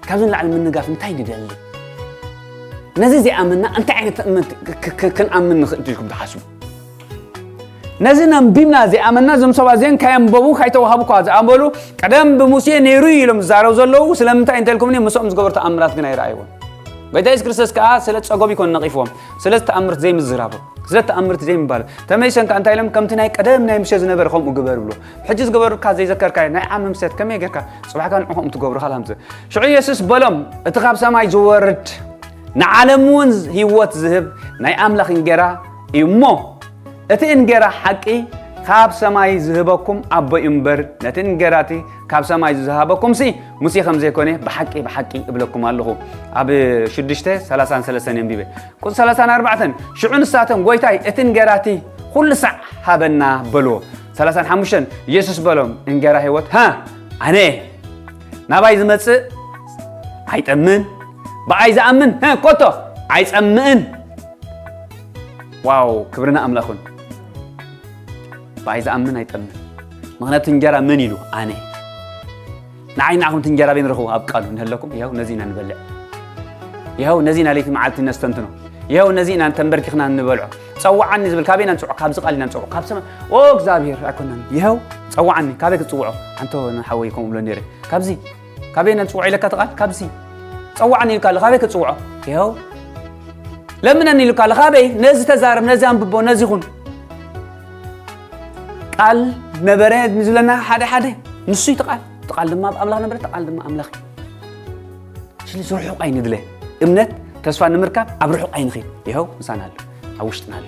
ካብዚ ንላዕሊ ምንጋፍ እንታይ ንደሊ ነዚ ዘይኣመንና እንታይ ዓይነት እምነት ክ- ክ- ክ- ክንኣምን ንኽእል ኢልኩም ትሓስቡ ነዚ ነንቢብና ዘይኣመንና እዞም ሰባት እዚአን ካየንበቡ ካይተዋሃቡ እኳ ዝኣመሉ ቀደም ብሙሴ ነይሩ እዩ ኢሎም ዝዛረቡ ዘለዉ ስለምንታይ እንተልኩምኒ ምስኦም ዝገበሩ ተኣምራት ግን ኣይረኣይዎን ጎይታ የሱስ ክርስቶስ ከዓ ስለ ጸጎም ይኮን ነቒፍዎም ስለ ተኣምርት ዘይምዝራቦም ስለ ተኣምርት ዘይምባል ተመሊሰን ከዓ እንታይ ኢሎም ከምቲ ናይ ቀደም ናይ ሙሴ ዝነበረ ከምኡ ግበር ብሎ ሕጂ ዝገበሩካ ዘይዘከርካዮ ናይ ዓመ ምሰት ከመይ ጌርካ ጽባሕካ ንዑ ከምኡ ትገብሩ ካል ሃምዘ ሽዑ የሱስ በሎም እቲ ካብ ሰማይ ዝወርድ ንዓለም እውን ህይወት ዝህብ ናይ ኣምላኽ እንጌራ እዩ እሞ እቲ እንጌራ ሓቂ ካብ ሰማይ ዝህበኩም ኣቦ እዩ እምበር ነቲ እንጌራ እቲ ካብ ሰማይ ዝሃበኩምሲ ሙሴ ከም ዘይኮነ ብሓቂ ብሓቂ እብለኩም ኣለኹ ኣብ ሽዱሽተ ሰላሳን ሰለስተን የንቢበ ቁጽሪ ሰላሳን ኣርባዕተን ሽዑ ንሳቶም ጎይታይ እቲ እንጌራ እቲ ኩሉ ሳዕ ሃበና በልዎ ሰላሳን ሓሙሽተን ኢየሱስ በሎም እንጌራ ህይወት ሃ ኣነ ናባይ ዝመጽእ ኣይጠምን ብኣይ ዝኣምን ሀ ኮቶ ኣይጸምእን ዋው ክብርና ኣምላኹን ብኣይ ዝኣምን ኣይጠምን ምኽንያቱ እንጀራ መን ኢሉ ኣነ ንዓይ ንዓኹም እቲ እንጀራ በይ ንረኽቦ ኣብ ቃሉ ንህለኩም ይኸው ነዚ ኢና ንበልዕ ይኸው ነዚ ኢና ለይቲ መዓልቲ ነስተንትኖ ይኸው ነዚ ኢና ተንበርኪኽና ንበልዖ ጸዋዓኒ ዝብል ካበይ ኢና ንጽውዖ ካብዚ ቃል ኢና ንጽውዖ ካብ ሰማይ ኦ እግዚኣብሔር ኣይኮናን ይኸው ጸዋዓኒ ካበይ ክጽውዖ ኣንቶ ንሓወይ ከምኡ ብሎ ነይረ ካብዚ ካበይ ኢና ንጽውዖ ኢለካ እቲ ቃል ካብዚ ጸዋዓኒ ኢልካ ኣሎ ካበይ ክጽውዖ ይኸው ለምነኒ ኢልካ ኣሎ ካበይ ነዚ ተዛረብ ነዚ ኣንብቦ ነዚ ይኹን ቃል ነበረ ዝብለና ሓደ ሓደ ንሱ እዩ ቃል እቲ ቃል ድማ ኣብ ኣምላኽ ነበረ እቲ ቃል ድማ ኣምላኽ እዩ ስለዚ ርሑቕ ኣይንድለ እምነት ተስፋ ንምርካብ ኣብ ርሑቕ ኣይንኺድ ይኸው ምሳና ኣሎ ኣብ ውሽጥና ኣሎ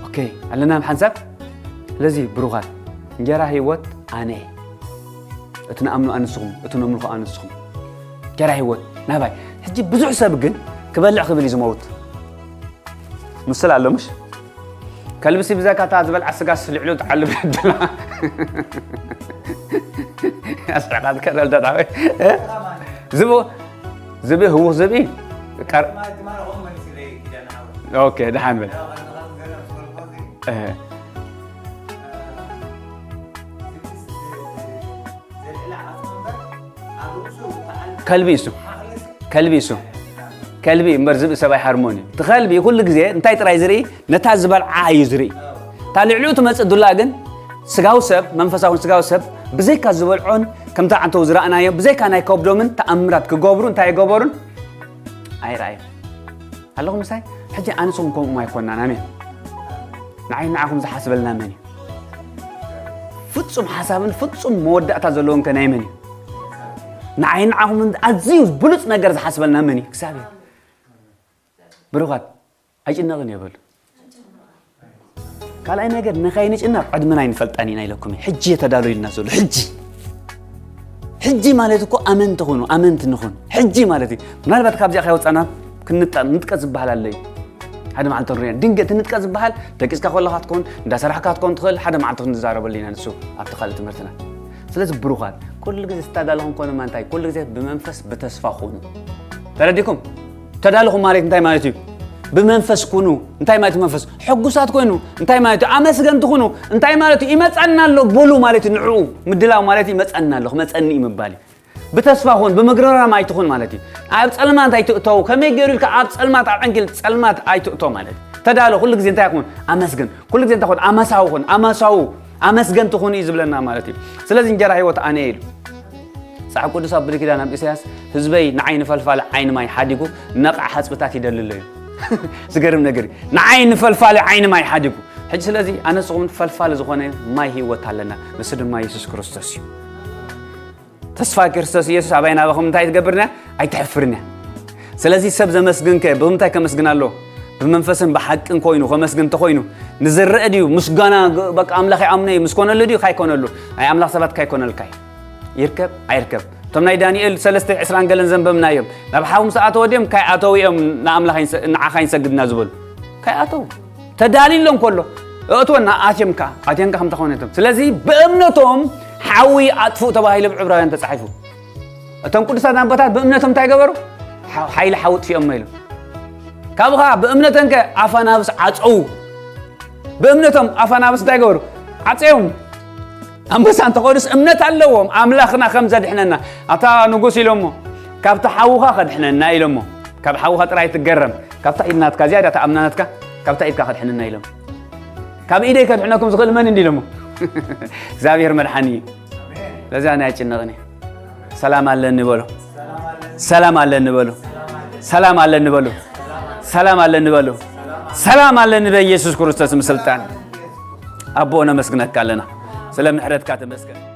ኦኬ ኣለና ኣብ ሓንሳብ ስለዚ ብሩኻት እንጀራ ህይወት ኣነ እቲ ንኣምኑ ኣንስኹም እቲ ነምልኹ ኣንስኹም እንጀራ ህይወት ናባይ ሕጂ ብዙሕ ሰብ ግን ክበልዕ ክብል እዩ ዝመውት ምስል ኣሎ ምሽ ከልብሲ ብዘካ እታ ዝበልዓ ስጋስ ልዕሉ ትዓልብ ዕድላ ኣስዕቓት ከረልዳታ ዝብ ዝብ ህውኽ ዝብ ቀር ኦኬ፣ ደሓን በል። እ፣ ከልቢ እሱ፣ ከልቢ እሱ፣ ከልቢ እምበር ዝብኢ ሰብ ኣይሃርሞን እዩ። እቲ ከልቢ ኩሉ ግዜ እንታይ ጥራይ ዝርኢ? ነታ ዝበልዓ እዩ ዝርኢ። እታ ልዕሊኡ ትመጽእ ዱላ ግን ስጋዊ ሰብ፣ መንፈሳውን ስጋዊ ሰብ ብዘይካ ዝበልዖን ከምታ ዓንተው ዝረኣናዮ ብዘይካ ናይ ከብዶምን ተኣምራት ክገብሩ እንታይ ኣይገበሩን? ኣይረኣዩን። ኣለኹም ምሳይ? ሕጂ ኣነ ንስኹም ከምኡ ኣይኮናን። ኣሜን። ንዓይ ንዓኹም ዝሓስበልና መን እዩ? ፍጹም ሓሳብን ፍጹም መወዳእታ ዘለዎን ከ ናይ መን እዩ? ንዓይ ንዓኹም ኣዝዩ ብሉጽ ነገር ዝሓስበልና መን እዩ? እግዚኣብሔር። ብሩኻት፣ ኣይጭነቕን እየ በሉ። ካልኣይ ነገር፣ ንኸይንጭነቕ ዕድመና ኣይንፈልጣን ኢና ኢለኩም እየ። ሕጂ እየ ተዳሎ ኢልና ዘሎ። ሕጂ። ሕጂ ማለት እኮ ኣመንቲ ኹኑ፣ ኣመንቲ ንኹን። ሕጂ ማለት እዩ። ምናልባት ካብዚኣ ከይወጻና ክንጣ-፣ ንጥቀስ ዝበሃል ኣሎ እዩ። ሓደ መዓልቲ ንሪኦ። ድንገት ንጥቀስ ዝበሃል ደቂስካ ከለኻ ትኮን፣ እንዳሰራሕካ ትኮን ትኽእል፣ ሓደ መዓልቲ ክንዛረበሉ ኢና ንሱ ኣብቲ ካልእ ትምህርትና። ስለዚ ብሩኻት፣ ኩሉ ግዜ ዝተዳለኹም ኮነ ማንታይ፣ ኩሉ ግዜ ብመንፈስ ብተስፋ ኩኑ። ተረዲኩም? ተዳለኹም ማለት እንታይ ማለት እዩ? ብመንፈስ ኩኑ። እንታይ ማለት እዩ መንፈስ? ሕጉሳት ኮይኑ። እንታይ ማለት እዩ? ኣመስገንቲ ኩኑ። እንታይ ማለት እዩ? ይመጸና ኣሎ ብሉ ማለት እዩ። ንዕኡ ምድላው ማለት እዩ። ይመጸና ኣሎ፣ ክመጸኒ እዩ ምባል እዩ። ብተስፋ ኩን፣ ብምግራም ኣይትኹን ማለት እዩ። ኣብ ጸልማት ኣይትእተው። ከመይ ገይሩ ኢልካ ኣብ ጸልማት፣ ኣብ ዕንኪል ጸልማት ኣይትእቶ ማለት እዩ። ተዳሎ፣ ኩሉ ግዜ እንታይ ኩን? ኣመስግን። ኩሉ ግዜ እንታይ ኩን? ኣመሳዊ ኩን። ኣመሳዊ፣ ኣመስገንቲ ኩን እዩ ዝብለና ማለት እዩ። ስለዚ እንጀራ ህይወት ኣነ እየ ኢሉ። መጽሓፍ ቅዱስ ኣብ ብሉይ ኪዳን ኣብ ኢሳያስ፣ "ህዝበይ ንዓይ ንፈልፋሊ ዓይኒ ማይ ሓዲጉ፣ ነቕዓ ሓጽብታት ይደሊ ኣሎ" እዩ። ዝገርም ነገር እዩ። ንዓይ ንፈልፋሊ ዓይኒ ማይ ሓዲጉ። ሕጂ ስለዚ ኣነ ንስኹም ፈልፋሊ ዝኾነ ማይ ህይወት ኣለና። ንሱ ድማ የሱስ ክርስቶስ እዩ። ተስፋ ክርስቶስ የሱስ ኣባይ ናባኹም እንታይ ትገብርና? ኣይትሕፍርና። ስለዚ ሰብ ዘመስግንከ ብምንታይ ከመስግን ኣሎ? ብመንፈስን ብሓቅን ኮይኑ ከመስግን እንተኾይኑ፣ ንዝረአ ድዩ? ምስጋና ግ-፣ በቃ ኣምላኽ ይኣምኖ እዩ፣ ምስ ኮነሉ ድዩ? ካይኮነሉ? ናይ ኣምላኽ ሰባት ካይኮነልካ እዩ። ይርከብ ኣይርከብ። እቶም ናይ ዳንኤል ሰለስተ ዕስራን ገለን ዘንበብናዮም። ናብ ሓዊ ምስ ኣተወ ድዮም? ካይኣተው እዮም ንኣምላኽ ይንሰ-፣ ንዓኻ ይንሰግድና ዝበሉ። ካይኣተው። ተዳልዩሎም ከሎ፣ እእትወና ኣትዮም ከኣ፣ ኣትዮም ከኣ ከም ተኾነቶም። ስለዚ ብእምነቶም ሓዊ ኣጥፍኡ ተባሂሉ ኣብ ዕብራውያን ተጻሒፉ። እቶም ቅዱሳት ኣቦታት ብእምነቶም እንታይ ገበሩ? ሓ-፣ ሓይሊ ሓዊ ኣጥፊኦሞ ኢሉ። ካብኡ ከኣ ብእምነተን ከ ኣፋ ናብስ ዓጸዉ። ብእምነቶም ኣፋ ናብስ እንታይ ገበሩ? ዓጸዮም። ኣንበሳ እንተኾኑስ እምነት ኣለዎም፣ ኣምላኽና ከም ዘድሕነና። ኣታ ንጉስ ኢሎሞ፣ ካብቲ ሓውኻ ከድሕነና ኢሎሞ። ካብ ሓውኻ ጥራይ ትገረም። ካብታ ኢድ ናትካ፣ ዝያዳ እታ ኣምና ናትካ፣ ካብታ ኢድካ ከድሕነና ኢሎም። ካብ ኢደይ ከድሕነኩም ዝኽእል መን እንዲ ኢሎሞ? እግዚኣብሔር መድሓኒ እዩ። ስለዚ ኣነ ኣይጭነቕን እየ። ሰላም ኣለኒ በሎ። ሰላም ኣለኒ በሎ። ሰላም ኣለኒ በሎ። ሰላም ኣለኒ በሎ። ሰላም ኣለኒ በኢየሱስ ክርስቶስ ስልጣን። ኣቦ ነመስግነካ ኣለና። ስለ ምሕረትካ ተመስገን።